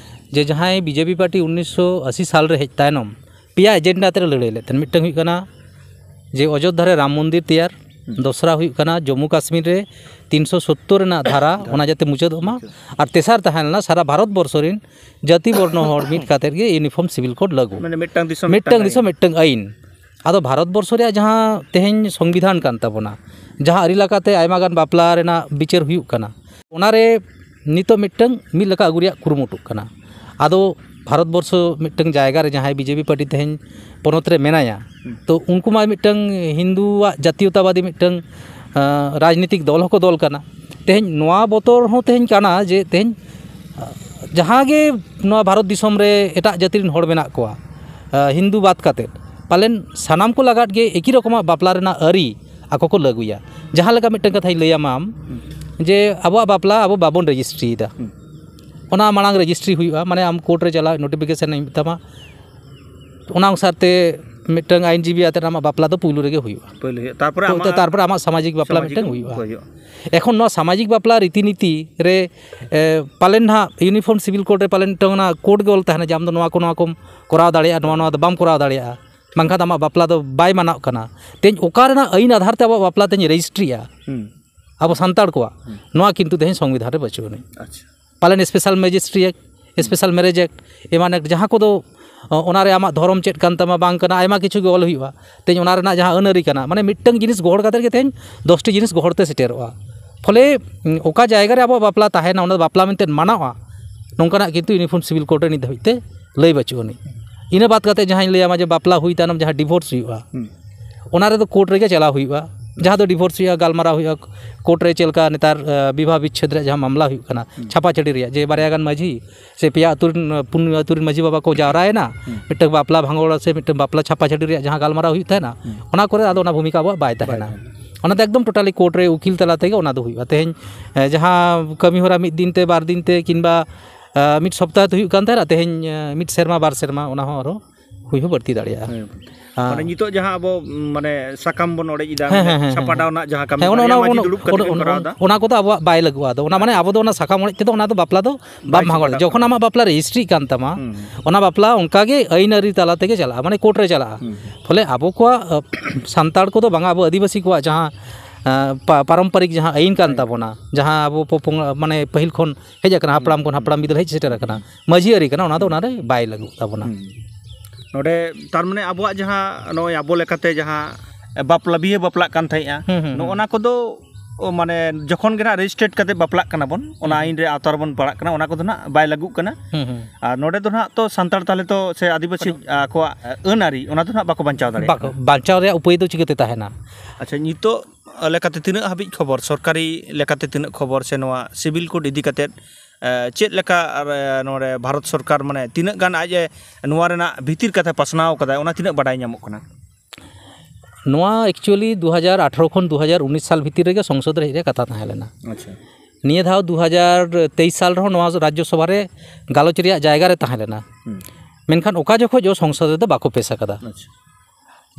ᱡᱮ ᱡᱟᱦᱟᱸᱭ BJP ᱯᱟᱨᱴᱤ ᱩᱱᱤᱥᱥᱚ ᱟᱥᱤ ᱥᱟᱞ ᱨᱮ ᱦᱮᱡ ᱛᱟᱭᱱᱚᱢ ᱯᱮᱭᱟ agenda ᱛᱮ ᱞᱟᱹᱲᱦᱟᱹᱭ ᱞᱮᱫ ᱛᱟᱦᱮᱸᱫ᱾ ᱢᱤᱫᱴᱟᱝ ᱦᱩᱭᱩᱜ ᱠᱟᱱᱟ ᱡᱮ ᱚᱡᱳᱫᱽᱫᱷᱟ ᱨᱮ ᱨᱟᱢ ᱢᱚᱱᱫᱤᱨ ᱛᱮᱭᱟᱨ, ᱫᱚᱥᱨᱟ ᱦᱩᱭᱩᱜ ᱠᱟᱱᱟ ᱡᱚᱢᱢᱩ ᱠᱟᱥᱢᱤᱨ ᱨᱮ ᱛᱤᱱᱥᱚ ᱥᱳᱛᱛᱳᱨ ᱨᱮᱱᱟᱜ ᱫᱷᱟᱨᱟ, ᱚᱱᱟ ᱡᱟᱛᱮ ᱢᱩᱪᱟᱹᱫᱚᱜ ᱢᱟ᱾ ᱟᱨ ᱛᱮᱥᱟᱨ ᱛᱟᱦᱮᱸ ᱞᱮᱱᱟ ᱥᱟᱨᱟ ᱵᱷᱟᱨᱚᱛ ᱵᱚᱨᱥᱚ ᱨᱮᱱ ᱡᱟᱹᱛᱤ ᱵᱚᱨᱱᱚ ᱦᱚᱲ ᱢᱤᱫ ᱠᱟᱛᱮᱫ ᱜᱮ ᱤᱭᱩᱱᱤᱯᱷᱚᱨᱢ ᱥᱤᱵᱤᱞ ᱠᱳᱰ ᱞᱟᱹᱜᱩ᱾ ᱢᱟᱱᱮ ᱢᱤᱫᱴᱟᱝ ᱫᱤᱥᱚᱢ ᱢᱤᱫᱴᱟᱝ ᱢᱤᱫᱴᱟᱝ ᱫᱤᱥᱚᱢ ᱟᱹᱭᱤᱱ᱾ ᱢᱤᱫᱴᱟᱝ ᱟᱹᱭᱤᱱ᱾ ᱟᱫᱚ ᱵᱷᱟᱨᱚᱛ ᱵᱚᱨᱥᱚ ᱨᱮᱭᱟᱜ ᱡᱟᱦᱟᱸ ᱛᱮᱦᱮᱧ ᱥᱚᱝᱵᱤᱫᱷᱟᱱ ᱠᱟᱱ ᱛᱟᱵᱚᱱᱟ, ᱡᱟᱦᱟᱸ ᱟᱹᱨᱤ ᱞᱮᱠᱟᱛᱮ ᱟᱭᱢᱟ ᱜᱟᱱ ᱵᱟᱯᱞᱟ ᱨᱮᱱᱟᱜ ᱵᱤᱪᱟᱹᱨ ᱦᱩᱭᱩᱜ ᱠᱟᱱᱟ, ᱚᱱᱟᱨᱮ ᱱᱤᱛᱚᱜ ᱢᱤᱫᱴᱟᱝ ᱢᱤᱫ ᱞᱮᱠᱟ ᱟᱹᱜᱩ ᱨᱮᱭᱟᱜ ᱠᱩᱨᱩᱢᱩᱴᱩᱜ ᱠᱟᱱᱟ᱾ ᱟᱫᱚ ᱵᱷᱟᱨᱚᱛ ᱵᱚᱨᱥᱚ ᱢᱤᱫᱴᱟᱝ ᱡᱟᱭᱜᱟ ᱨᱮ ᱡᱟᱦᱟᱸᱭ ᱵᱤᱡᱮᱯᱤ ᱯᱟᱨᱴᱤ ᱛᱮᱦᱮᱧ ᱯᱚᱱᱚᱛ ᱨᱮ ᱢᱮᱱᱟᱭᱟ, ᱦᱩᱸ᱾ ᱛᱚ ᱩᱱᱠᱩ ᱢᱟ ᱢᱤᱫᱴᱟᱝ ᱦᱤᱱᱫᱩᱣᱟᱜ ᱡᱟᱹᱛᱤᱭᱚᱛᱟᱵᱟᱫᱤ ᱢᱤᱫᱴᱟᱝ, ᱟᱸ, ᱨᱟᱡᱽᱱᱤᱛᱤᱠ ᱫᱚᱞ ᱦᱚᱸᱠᱚ ᱫᱚᱞ ᱠᱟᱱᱟ᱾ ᱛᱮᱦᱮᱧ ᱱᱚᱣᱟ ᱵᱚᱛᱚᱨ ᱦᱚᱸ ᱛᱮᱦᱮᱧ ᱠᱟᱱᱟ ᱡᱮ ᱛᱮᱦᱮᱧ, ᱟᱸ, ᱡᱟᱦᱟᱸ ᱜᱮ ᱱᱚᱣᱟ ᱵᱷᱟᱨᱚᱛ ᱫᱤᱥᱚᱢ ᱨᱮ ᱮᱴᱟᱜ ᱡᱟᱹᱛᱤ ᱨᱮᱱ ᱦᱚᱲ ᱢᱮᱱᱟᱜ ᱠᱚᱣᱟ, ᱟᱸ, ᱦᱤᱱᱫᱩ ᱵᱟᱫ ᱠᱟᱛᱮᱫ, ᱯᱟᱞᱮᱱ ᱥᱟᱱᱟᱢ ᱠᱚ ᱞᱟᱜᱟᱫ ᱜᱮ ᱮᱠᱤ ᱨᱚᱠᱚᱢᱟᱜ ᱵᱟᱯᱞᱟ ᱨᱮᱱᱟᱜ ᱟᱹᱨᱤ ᱟᱠᱚ ᱠᱚ ᱞᱟᱹᱜᱩᱭᱟ᱾ ᱡᱟᱦᱟᱸ ᱞᱮᱠᱟ ᱢᱤᱫᱴᱟᱝ ᱠᱟᱛᱷᱟᱧ ᱞᱟᱹᱭᱟᱢᱟ ᱟᱢ, ᱡᱮ ᱟᱵᱚᱣᱟᱜ ᱵᱟᱯᱞᱟ ᱟᱵᱚ ᱵᱟᱵᱚᱱ ᱨᱮᱡᱤᱥᱴᱨᱤᱭᱮᱫᱟ᱾ ᱦᱩᱸ᱾ ᱚᱱᱟ ᱢᱟᱲᱟᱝ ᱨᱮᱡᱤᱥᱴᱨᱤ ᱦᱩᱭᱩᱜᱼᱟ, ᱢᱟᱱᱮ ᱟᱢ ᱠᱳᱨᱴ ᱨᱮ ᱪᱟᱞᱟᱣ ᱱᱳᱴᱤᱯᱷᱤᱠᱮᱥᱚᱱ ᱮᱢ ᱛᱟᱢᱟ, ᱚᱱᱟ ᱚᱱᱩᱥᱟᱨ ᱛᱮ ᱢᱤᱫᱴᱟᱝ ᱟᱭᱤᱱᱡᱤᱵᱤ ᱟᱛᱮᱫ ᱟᱢᱟᱜ ᱵᱟᱯᱞᱟ ᱫᱚ ᱯᱩᱭᱞᱩ ᱨᱮᱜᱮ ᱦᱩᱭᱩᱜᱼᱟ᱾ ᱯᱩᱭᱞᱩ ᱦᱩᱭᱩᱜᱼᱟ, ᱛᱟᱨᱯᱚᱨᱮ ᱛᱚ, ᱟᱢᱟᱜ ᱛᱟᱨᱯᱚᱨᱮ ᱟᱢᱟᱜ ᱥᱟᱢᱟᱡᱤᱠ ᱵᱟᱯᱞᱟ ᱥᱟᱢᱟᱡᱤᱠ ᱢᱤᱫᱴᱟᱝ ᱦᱩᱭᱩᱜᱼᱟ᱾ ᱦᱩᱭᱩᱜᱼᱟ᱾ ᱮᱠᱷᱚᱱ ᱱᱚᱣᱟ ᱥᱟᱢᱟᱡᱤᱠ ᱵᱟᱯᱞᱟ ᱨᱤᱛᱤᱱᱤᱛᱤ ᱨᱮ, ᱮ, ᱯᱟᱞᱮᱱ ᱱᱟᱦᱟᱜ ᱤᱭᱩᱱᱤᱯᱷᱚᱨᱢ ᱥᱤᱵᱤᱞ ᱠᱳᱰ ᱨᱮ ᱯᱟᱞᱮᱱ ᱢᱤᱫᱴᱟᱝ ᱚᱱᱟ ᱠᱳᱰ ᱜᱮ ᱚᱞ ᱛᱟᱦᱮᱱᱟ ᱡᱮ ᱟᱢ ᱫᱚ ᱱᱚᱣᱟ ᱠᱚ, ᱱᱚᱣᱟ ᱠᱚᱢ ᱠᱚᱨᱟᱣ ᱫᱟᱲᱮᱭᱟᱜᱼᱟ, ᱱᱚᱣᱟ, ᱱᱚᱣᱟ ᱫᱚ ᱵᱟᱢ ᱠᱚᱨᱟᱣ ᱫᱟᱲᱮᱭᱟᱜᱼᱟ, ᱵᱟᱝᱠᱷᱟᱱ ᱫᱚ ᱟᱢᱟᱜ ᱵᱟᱯᱞᱟ ᱫᱚ ᱵᱟᱭ ᱢᱟᱱᱟᱜ ᱠᱟᱱᱟ᱾ ᱛᱮᱦᱮᱧ ᱚᱠᱟ ᱨᱮᱱᱟᱜ ᱟᱹᱭᱤᱱ ᱟᱫᱷᱟᱨ ᱛᱮ ᱟᱵᱚᱣᱟᱜ ᱵᱟᱯᱞᱟ ᱛᱮᱦᱮᱧ ᱨᱮᱡᱤᱥᱴᱨᱤᱜᱼᱟ? ᱦᱩᱸ᱾ ᱟᱵᱚ ᱥᱟᱱᱛᱟᱲ ᱠᱚᱣᱟᱜ, ᱦᱩᱸ᱾ ᱱᱚᱣᱟ ᱠᱤᱱᱛᱩ ᱛᱮᱦᱮᱧ ᱥᱚᱝᱵᱤᱫᱷᱟᱱ ᱨᱮ ᱵᱟᱹᱪᱩᱜ ᱟᱹᱱᱤᱡ᱾ ᱟᱪᱪᱷᱟ᱾ ᱯᱟᱞᱮᱱ ᱥᱯᱮᱥᱟᱞ ᱢᱮᱡᱤᱥᱴᱨᱤ ᱮᱠᱴ, ᱥᱯᱮᱥᱟᱞ ᱢᱮᱨᱮᱡᱽ ᱮᱠᱴ, ᱮᱢᱟᱱ ᱮᱠᱴ, ᱡᱟᱦᱟᱸ ᱠᱚᱫᱚ, ᱚ, ᱚᱱᱟ ᱨᱮ ᱟᱢᱟᱜ ᱫᱷᱚᱨᱚᱢ ᱪᱮᱫ ᱠᱟᱱ ᱛᱟᱢᱟ ᱵᱟᱝ ᱠᱟᱱᱟ, ᱟᱭᱢᱟ ᱠᱤᱪᱷᱩ ᱜᱮ ᱚᱞ ᱦᱩᱭᱩᱜᱼᱟ᱾ ᱛᱮᱦᱮᱧ ᱚᱱᱟ ᱨᱮᱱᱟᱜ ᱡᱟᱦᱟᱸ ᱟᱹᱱ ᱟᱹᱨᱤ ᱠᱟᱱᱟ, ᱢᱟᱱᱮ ᱢᱤᱫᱴᱟᱝ ᱡᱤᱱᱤᱥ ᱜᱚᱦᱚᱲ ᱠᱟᱛᱮᱫ ᱜᱮ ᱛᱮᱦᱮᱧ ᱫᱚᱥᱴᱤ ᱡᱤᱱᱤᱥ ᱜᱚᱦᱚᱲ ᱛᱮ ᱥᱮᱴᱮᱨᱚᱜᱼᱟ᱾ ᱯᱷᱚᱞᱮ, ᱩᱸ, ᱚᱠᱟ ᱡᱟᱭᱜᱟ ᱨᱮ ᱟᱵᱚᱣᱟᱜ ᱵᱟᱯᱞᱟ ᱛᱟᱦᱮᱱᱟ, ᱚᱱᱟ ᱫᱚ ᱵᱟᱯᱞᱟ ᱢᱮᱱᱛᱮ ᱢᱟᱱᱟᱣᱟ, ᱱᱚᱝᱠᱟᱱᱟᱜ ᱠᱤᱱᱛᱩ ᱤᱭᱩᱱᱤᱯᱷᱚᱨᱢ ᱥᱤᱵᱤᱞ ᱠᱳᱰ ᱨᱮ ᱱᱤᱛ ᱫᱷᱟᱹᱵᱤᱡ ᱛᱮ ᱞᱟᱹᱭ ᱵᱟᱹᱪᱩᱜ ᱟᱹᱱᱤᱡ᱾ ᱤᱱᱟᱹ ᱵᱟᱫ ᱠᱟᱛᱮ ᱡᱟᱦᱟᱸᱧ ᱞᱟᱹᱭᱟᱢᱟ ᱡᱮ ᱵᱟᱯᱞᱟ ᱦᱩᱭ ᱛᱟᱭᱱᱚᱢ ᱡᱟᱦᱟᱸ ᱰᱤᱵᱷᱳᱨᱥ ᱦᱩᱭᱩᱜᱼᱟ, ᱦᱩᱸ᱾ ᱚᱱᱟ ᱨᱮᱫᱚ ᱠᱳᱨᱴ ᱨᱮᱜᱮ ᱪᱟᱞᱟᱣ ᱦᱩᱭᱩᱜᱼᱟ᱾ ᱡᱟᱦᱟᱸ ᱫᱚ ᱰᱤᱵᱷᱳᱨᱥ ᱦᱩᱭᱩᱜᱼᱟ, ᱜᱟᱞᱢᱟᱨᱟᱣ ᱦᱩᱭᱩᱜᱼᱟ, ᱠᱳᱨᱴ ᱨᱮ ᱪᱮᱫ ᱞᱮᱠᱟ ᱱᱮᱛᱟᱨ, ᱮ, ᱵᱤᱵᱟᱦ ᱵᱤᱪᱪᱷᱮᱫ ᱨᱮᱭᱟᱜ ᱡᱟᱦᱟᱸ ᱢᱟᱢᱞᱟ ᱦᱩᱭᱩᱜ ᱠᱟᱱᱟ, ᱦᱩᱸ᱾ ᱪᱷᱟᱯᱟ ᱪᱷᱟᱹᱰᱤ ᱨᱮᱭᱟᱜ, ᱡᱮ ᱵᱟᱨᱭᱟ ᱜᱟᱱ ᱢᱟᱹᱡᱷᱤ ᱥᱮ ᱯᱮᱭᱟ ᱟᱹᱛᱩ ᱨᱮᱱ, ᱯᱩᱱ ᱟᱹᱛᱩ ᱨᱮᱱ ᱢᱟᱹᱡᱷᱤ ᱵᱟᱵᱟ ᱠᱚ ᱡᱟᱣᱨᱟᱭᱮᱱᱟ, ᱦᱩᱸ᱾ ᱢᱤᱫᱴᱟᱝ ᱵᱟᱯᱞᱟ ᱵᱷᱟᱸᱜᱚᱲ ᱥᱮ ᱢᱤᱫᱴᱟᱝ ᱵᱟᱯᱞᱟ ᱪᱷᱟᱯᱟ ᱪᱷᱟᱹᱰᱤ ᱨᱮᱭᱟᱜ ᱡᱟᱦᱟᱸ ᱜᱟᱞᱢᱟᱨᱟᱣ ᱦᱩᱭᱩᱜ ᱛᱟᱦᱮᱱᱟ, ᱦᱩᱸ᱾ ᱚᱱᱟ ᱠᱚᱨᱮ ᱟᱫᱚ ᱚᱱᱟ ᱵᱷᱩᱢᱤᱠᱟ ᱟᱵᱚᱣᱟᱜ ᱵᱟᱭ ᱵᱟᱭ ᱛᱟᱦᱮᱱᱟ᱾ ᱛᱟᱦᱮᱱᱟ᱾ ᱚᱱᱟ ᱫᱚ ᱮᱠᱫᱚᱢ ᱴᱳᱴᱟᱞᱤ ᱠᱳᱨᱴ ᱨᱮ ᱩᱠᱤᱞ ᱛᱟᱞᱟ ᱛᱮᱜᱮ ᱚᱱᱟ ᱫᱚ ᱦᱩᱭᱩᱜᱼᱟ᱾ ᱛᱮᱦᱮᱧ, ᱮ, ᱡᱟᱦᱟᱸ ᱠᱟᱹᱢᱤ ᱦᱚᱨᱟ ᱢᱤᱫ ᱫᱤᱱ ᱛᱮ, ᱵᱟᱨ ᱫᱤᱱ ᱛᱮ, ᱠᱤᱝᱵᱟ, ᱮ, ᱢᱤᱫ ᱥᱚᱯᱛᱟᱦᱚ ᱛᱮ ᱦᱩᱭᱩᱜ ᱠᱟᱱ ᱛᱟᱦᱮᱱᱟ, ᱛᱮᱦᱮᱧ, ᱮ, ᱢᱤᱫ ᱥᱮᱨᱢᱟ, ᱵᱟᱨ ᱥᱮᱨᱢᱟ, ᱚᱱᱟ ᱦᱚᱸ ᱟᱨᱚ ᱦᱩᱭ ᱦᱚᱸ ᱵᱟᱹᱲᱛᱤ ᱫᱟᱲᱮᱭᱟᱜᱼᱟ᱾ ᱦᱮᱸ᱾ ᱢᱟᱱᱮ ᱱᱤᱛᱚᱜ ᱡᱟᱦᱟᱸ ᱟᱵᱚ, ᱩᱢ, ᱢᱟᱱᱮ ᱥᱟᱠᱟᱢ ᱵᱚᱱ ᱚᱲᱮᱡ ᱮᱫᱟ, ᱦᱮᱸ, ᱢᱟᱱᱮ ᱦᱮᱸ, ᱦᱮᱸ, ᱪᱷᱟᱯᱟᱰᱟ ᱦᱮᱸ᱾ ᱨᱮᱱᱟᱜ ᱡᱟᱦᱟᱸ ᱠᱟᱹᱢᱤ ᱦᱮᱸ, ᱠᱚ, ᱚᱱᱟ, ᱵᱟᱨᱭᱟ ᱚᱱᱟ, ᱢᱟᱹᱡᱷᱤ ᱚᱱᱟ, ᱫᱩᱲᱩᱵ ᱠᱟᱛᱮ ᱚᱱᱟ, ᱵᱚᱱ ᱠᱚᱨᱟᱣ ᱚᱱᱟ, ᱮᱫᱟ᱾ ᱚᱱᱟ ᱠᱚᱫᱚ ᱟᱵᱚᱣᱟᱜ ᱵᱟᱭ ᱞᱟᱹᱜᱩᱜᱼᱟ᱾ ᱟᱫᱚ ᱚᱱᱟ ᱢᱟᱱᱮ ᱟᱪᱪᱷᱟ᱾ ᱟᱵᱚ ᱫᱚ ᱚᱱᱟ ᱥᱟᱠᱟᱢ ᱚᱲᱮᱡ ᱛᱮᱫᱚ ᱚᱱᱟ ᱫᱚ ᱵᱟᱯᱞᱟ ᱫᱚ ᱵᱟᱭ ᱵᱟᱢ ᱢᱟᱜᱚᱲᱟ᱾ ᱪᱷᱟᱯᱟᱰᱟ᱾ ᱡᱚᱠᱷᱚᱱ ᱟᱢᱟᱜ ᱵᱟᱯᱞᱟ ᱨᱮᱡᱤᱥᱴᱨᱤᱜ ᱠᱟᱱ ᱛᱟᱢᱟ, ᱦᱩᱸ, ᱦᱩᱸ᱾ ᱚᱱᱟ ᱵᱟᱯᱞᱟ ᱚᱱᱠᱟ ᱜᱮ ᱟᱹᱭᱤᱱ ᱟᱹᱨᱤ ᱛᱟᱞᱟ ᱛᱮᱜᱮ ᱪᱟᱞᱟᱜᱼᱟ, ᱢᱟᱱᱮ ᱠᱳᱨᱴ ᱨᱮ ᱪᱟᱞᱟᱜᱼᱟ᱾ ᱦᱩᱸ᱾ ᱯᱷᱚᱞᱮ ᱟᱵᱚ ᱠᱚᱣᱟᱜ, ᱟᱹ, ᱥᱟᱱᱛᱟᱲ ᱠᱚᱫᱚ ᱵᱟᱝᱟ, ᱟᱵᱚ ᱟᱹᱫᱤᱵᱟᱹᱥᱤ ᱠᱚᱣᱟᱜ ᱡᱟᱦᱟᱸ, ᱟᱹ, ᱯᱟ-, ᱯᱟᱨᱚᱢᱯᱚᱨᱤᱠ ᱡᱟᱦᱟᱸ ᱟᱹᱭᱤᱱ ᱠᱟᱱ ᱦᱮᱸ᱾ ᱛᱟᱵᱚᱱᱟ, ᱡᱟᱦᱟᱸ ᱟᱵᱚ ᱯᱚ-, ᱯᱚᱝ-, ᱢᱟᱱᱮ ᱯᱟᱹᱦᱤᱞ ᱠᱷᱚᱱ ᱦᱮᱡ ᱟᱠᱟᱱᱟ, ᱦᱩᱸ᱾ ᱦᱟᱯᱲᱟᱢ ᱠᱷᱚᱱ ᱦᱟᱯᱲᱟᱢ ᱵᱤᱫᱟᱹᱞ ᱦᱮᱡ ᱥᱮᱴᱮᱨ ᱟᱠᱟᱱᱟ, ᱢᱟᱹᱡᱷᱤ ᱟᱹᱨᱤ ᱠᱟᱱᱟ, ᱚᱱᱟ ᱫᱚ ᱚᱱᱟ ᱨᱮ ᱵᱟᱭ ᱞᱟᱹᱜᱩᱜ ᱛᱟᱵᱚᱱᱟ᱾ ᱦᱩᱸ᱾ ᱱᱚᱰᱮ ᱛᱟᱨ ᱢᱟᱱᱮ ᱟᱵᱚᱣᱟᱜ ᱡᱟᱦᱟᱸ ᱱᱚᱜᱼᱚᱭ ᱟᱵᱚ ᱞᱮᱠᱟᱛᱮ ᱡᱟᱦᱟᱸ ᱵᱟᱯᱞᱟ, ᱵᱤᱦᱟᱹ ᱵᱟᱯᱞᱟᱜ ᱠᱟᱱ ᱛᱟᱦᱮᱸᱜᱼᱟ, ᱦᱩᱸ, ᱦᱩᱸ, ᱱᱚᱜᱼᱚ ᱦᱩᱸ᱾ ᱱᱟ ᱠᱚᱫᱚ, ᱚ, ᱢᱟᱱᱮ ᱡᱚᱠᱷᱚᱱ ᱜᱮ ᱱᱟᱜ ᱨᱮᱡᱤᱥᱴᱨᱮᱴ ᱠᱟᱛᱮ ᱵᱟᱯᱞᱟᱜ ᱠᱟᱱᱟ ᱵᱚᱱ, ᱚᱱᱟ ᱦᱩᱸ᱾ ᱟᱹᱭᱤᱱ ᱨᱮ ᱟᱣᱛᱟ ᱨᱮᱵᱚᱱ ᱯᱟᱲᱟᱜ ᱠᱟᱱᱟ, ᱚᱱᱟ ᱠᱚᱫᱚ ᱱᱟᱜ ᱵᱟᱭ ᱞᱟᱹᱜᱩᱜ ᱠᱟᱱᱟ᱾ ᱦᱩᱸ, ᱦᱩᱸ᱾ ᱟᱨ ᱱᱚᱰᱮ ᱫᱚ ᱱᱟᱜ ᱛᱚ ᱥᱟᱱᱛᱟᱲ ᱛᱟᱦᱞᱮ ᱛᱚ ᱥᱮ ᱟᱹᱫᱤᱵᱟᱹᱥᱤ ᱟᱠᱚᱣᱟᱜ ᱟᱹᱱ ᱟᱹᱨᱤ, ᱚᱱᱟ ᱫᱚ ᱱᱟᱜ ᱵᱟᱠᱚ ᱵᱟᱧᱪᱟᱣ ᱫᱟᱲᱮᱭᱟᱜ ᱵᱟᱠᱚ ᱠᱟᱱᱟ᱾ ᱵᱟᱧᱪᱟᱣ ᱨᱮᱭᱟᱜ ᱩᱯᱟᱹᱭ ᱫᱚ ᱪᱤᱠᱟᱹᱛᱮ ᱛᱟᱦᱮᱱᱟ? ᱟᱪᱪᱷᱟ, ᱱᱤᱛᱚᱜ ᱞᱮᱠᱟᱛᱮ ᱛᱤᱱᱟᱹᱜ ᱦᱟᱹᱵᱤᱡ ᱠᱷᱚᱵᱚᱨ, ᱥᱚᱨᱠᱟᱨᱤ ᱞᱮᱠᱟᱛᱮ ᱛᱤᱱᱟᱹᱜ ᱠᱷᱚᱵᱚᱨ ᱥᱮ ᱱᱚᱣᱟ ᱥᱤᱵᱤᱞ ᱠᱳᱰ ᱤᱫᱤ ᱠᱟᱛᱮᱫ, ᱮ, ᱪᱮᱫ ᱞᱮᱠᱟ ᱟᱨ, ᱮ, ᱱᱚᱰᱮ ᱵᱷᱟᱨᱚᱛ ᱥᱚᱨᱠᱟᱨ ᱢᱟᱱᱮ ᱛᱤᱱᱟᱹᱜ ᱜᱟᱱ ᱟᱡ ᱮ ᱱᱚᱣᱟ ᱨᱮᱱᱟᱜ ᱵᱷᱤᱛᱤᱨ ᱠᱟᱛᱷᱟ ᱯᱟᱥᱱᱟᱣ ᱠᱟᱫᱟᱭ, ᱚᱱᱟ ᱛᱤᱱᱟᱹᱜ ᱵᱟᱰᱟᱭ ᱧᱟᱢᱚᱜ ᱠᱟᱱᱟ? ᱱᱚᱣᱟ actually ᱫᱩ ᱦᱟᱡᱟᱨ ᱟᱴᱷᱨᱚ ᱠᱷᱚᱱ ᱫᱩ ᱦᱟᱡᱟᱨ ᱩᱱᱤᱥ ᱥᱟᱞ ᱵᱷᱤᱛᱤᱨ ᱨᱮᱜᱮ ᱥᱚᱝᱥᱚᱫ ᱨᱮ ᱦᱮᱡ ᱨᱮᱭᱟᱜ ᱠᱟᱛᱷᱟ ᱛᱟᱦᱮᱸ ᱞᱮᱱᱟ᱾ ᱟᱪᱪᱷᱟ᱾ ᱱᱤᱭᱟᱹ ᱫᱷᱟᱣ ᱫᱩ ᱦᱟᱡᱟᱨ ᱛᱮᱭᱤᱥ ᱥᱟᱞ ᱨᱮᱦᱚᱸ ᱱᱚᱣᱟ ᱨᱟᱡᱽᱡᱚ ᱥᱚᱵᱷᱟ ᱨᱮ ᱜᱟᱞᱚᱪ ᱨᱮᱭᱟᱜ ᱡᱟᱭᱜᱟ ᱨᱮ ᱛᱟᱦᱮᱸ ᱞᱮᱱᱟ᱾ ᱦᱩᱸ᱾ ᱢᱮᱱᱠᱷᱟᱱ ᱚᱠᱟ ᱡᱚᱠᱷᱚᱡ ᱥᱚᱝᱥᱚᱫ ᱨᱮᱫᱚ ᱵᱟᱠᱚ ᱯᱮᱥ ᱟᱠᱟᱫᱟ᱾ ᱟᱪᱪᱷᱟ᱾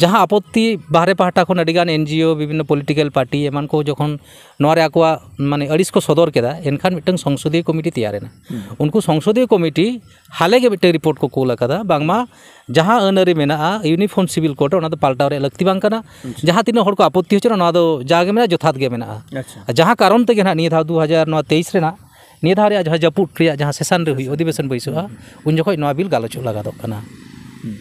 ᱡᱟᱦᱟᱸ ᱟᱯᱚᱛᱛᱤ ᱵᱟᱦᱨᱮ ᱯᱟᱦᱴᱟ ᱠᱷᱚᱱ ᱟᱹᱰᱤᱜᱟᱱ NGO, ᱵᱤᱵᱷᱤᱱᱱᱚ political party ᱮᱢᱟᱱ ᱠᱚ ᱡᱚᱠᱷᱚᱱ ᱱᱚᱣᱟ ᱨᱮ ᱟᱠᱚᱣᱟᱜ ᱢᱟᱱᱮ ᱟᱹᱲᱤᱥ ᱠᱚ ᱥᱚᱫᱚᱨ ᱠᱮᱫᱟ, ᱮᱱᱠᱷᱟᱱ ᱢᱤᱫᱴᱟᱝ ᱥᱚᱝᱥᱚᱫᱤᱭᱚ ᱠᱚᱢᱤᱴᱤ ᱛᱮᱭᱟᱨ ᱮᱱᱟ᱾ ᱦᱩᱸ᱾ ᱩᱱᱠᱩ ᱥᱚᱝᱥᱚᱫᱤᱭᱚ ᱠᱚᱢᱤᱴᱤ ᱦᱟᱞᱮ ᱜᱮ ᱢᱤᱫᱴᱟᱝ ᱨᱤᱯᱳᱨᱴ ᱠᱚ ᱠᱩᱞ ᱟᱠᱟᱫᱟ, ᱵᱟᱝᱢᱟ ᱡᱟᱦᱟᱸ ᱟᱹᱱ ᱟᱹᱨᱤ ᱢᱮᱱᱟᱜᱼᱟ, Uniform Civil Code ᱨᱮ, ᱚᱱᱟ ᱫᱚ ᱯᱟᱞᱴᱟᱣ ᱨᱮᱭᱟᱜ ᱞᱟᱹᱠᱛᱤ ᱵᱟᱝ ᱠᱟᱱᱟ᱾ ᱟᱪᱪᱷᱟ᱾ ᱡᱟᱦᱟᱸ ᱛᱤᱱᱟᱹᱜ ᱦᱚᱲ ᱠᱚ ᱟᱯᱚᱛᱛᱤ ᱦᱚᱪᱚ ᱞᱮᱫᱟ, ᱱᱚᱣᱟ ᱫᱚ ᱡᱟᱜᱮ ᱢᱮᱱᱟᱜᱼᱟ, ᱡᱚᱛᱷᱟᱛ ᱜᱮ ᱢᱮᱱᱟᱜᱼᱟ᱾ ᱟᱪᱪᱷᱟ᱾ ᱟᱨ ᱡᱟᱦᱟᱸ ᱠᱟᱨᱚᱱ ᱛᱮᱜᱮ ᱱᱟᱦᱟᱜ ᱱᱤᱭᱟᱹ ᱫᱷᱟᱣ ᱫᱩ ᱦᱟᱡᱟᱨ, ᱱᱚᱣᱟ ᱛᱮᱭᱤᱥ ᱨᱮᱱᱟᱜ ᱱᱤᱭᱟᱹ ᱫᱷᱟᱣ ᱨᱮᱭᱟᱜ ᱡᱟᱦᱟᱸ ᱡᱟᱹᱯᱩᱫ ᱨᱮᱭᱟᱜ ᱡᱟᱦᱟᱸ ᱥᱮᱥᱚᱱ ᱨᱮ ᱦᱩᱭᱩᱜᱼᱟ, ᱚᱫᱷᱤᱵᱮᱥᱚᱱ ᱵᱟᱹᱭᱥᱟᱹᱜᱼᱟ, ᱦᱩᱸ᱾ ᱩᱱ ᱡᱚᱠᱷᱚᱡ ᱱᱚᱣᱟ ᱵᱤᱞ ᱜᱟᱞᱚᱪᱚᱜ ᱞᱟᱜᱟᱫᱚᱜ ᱠᱟᱱᱟ᱾ ᱦᱩᱸ᱾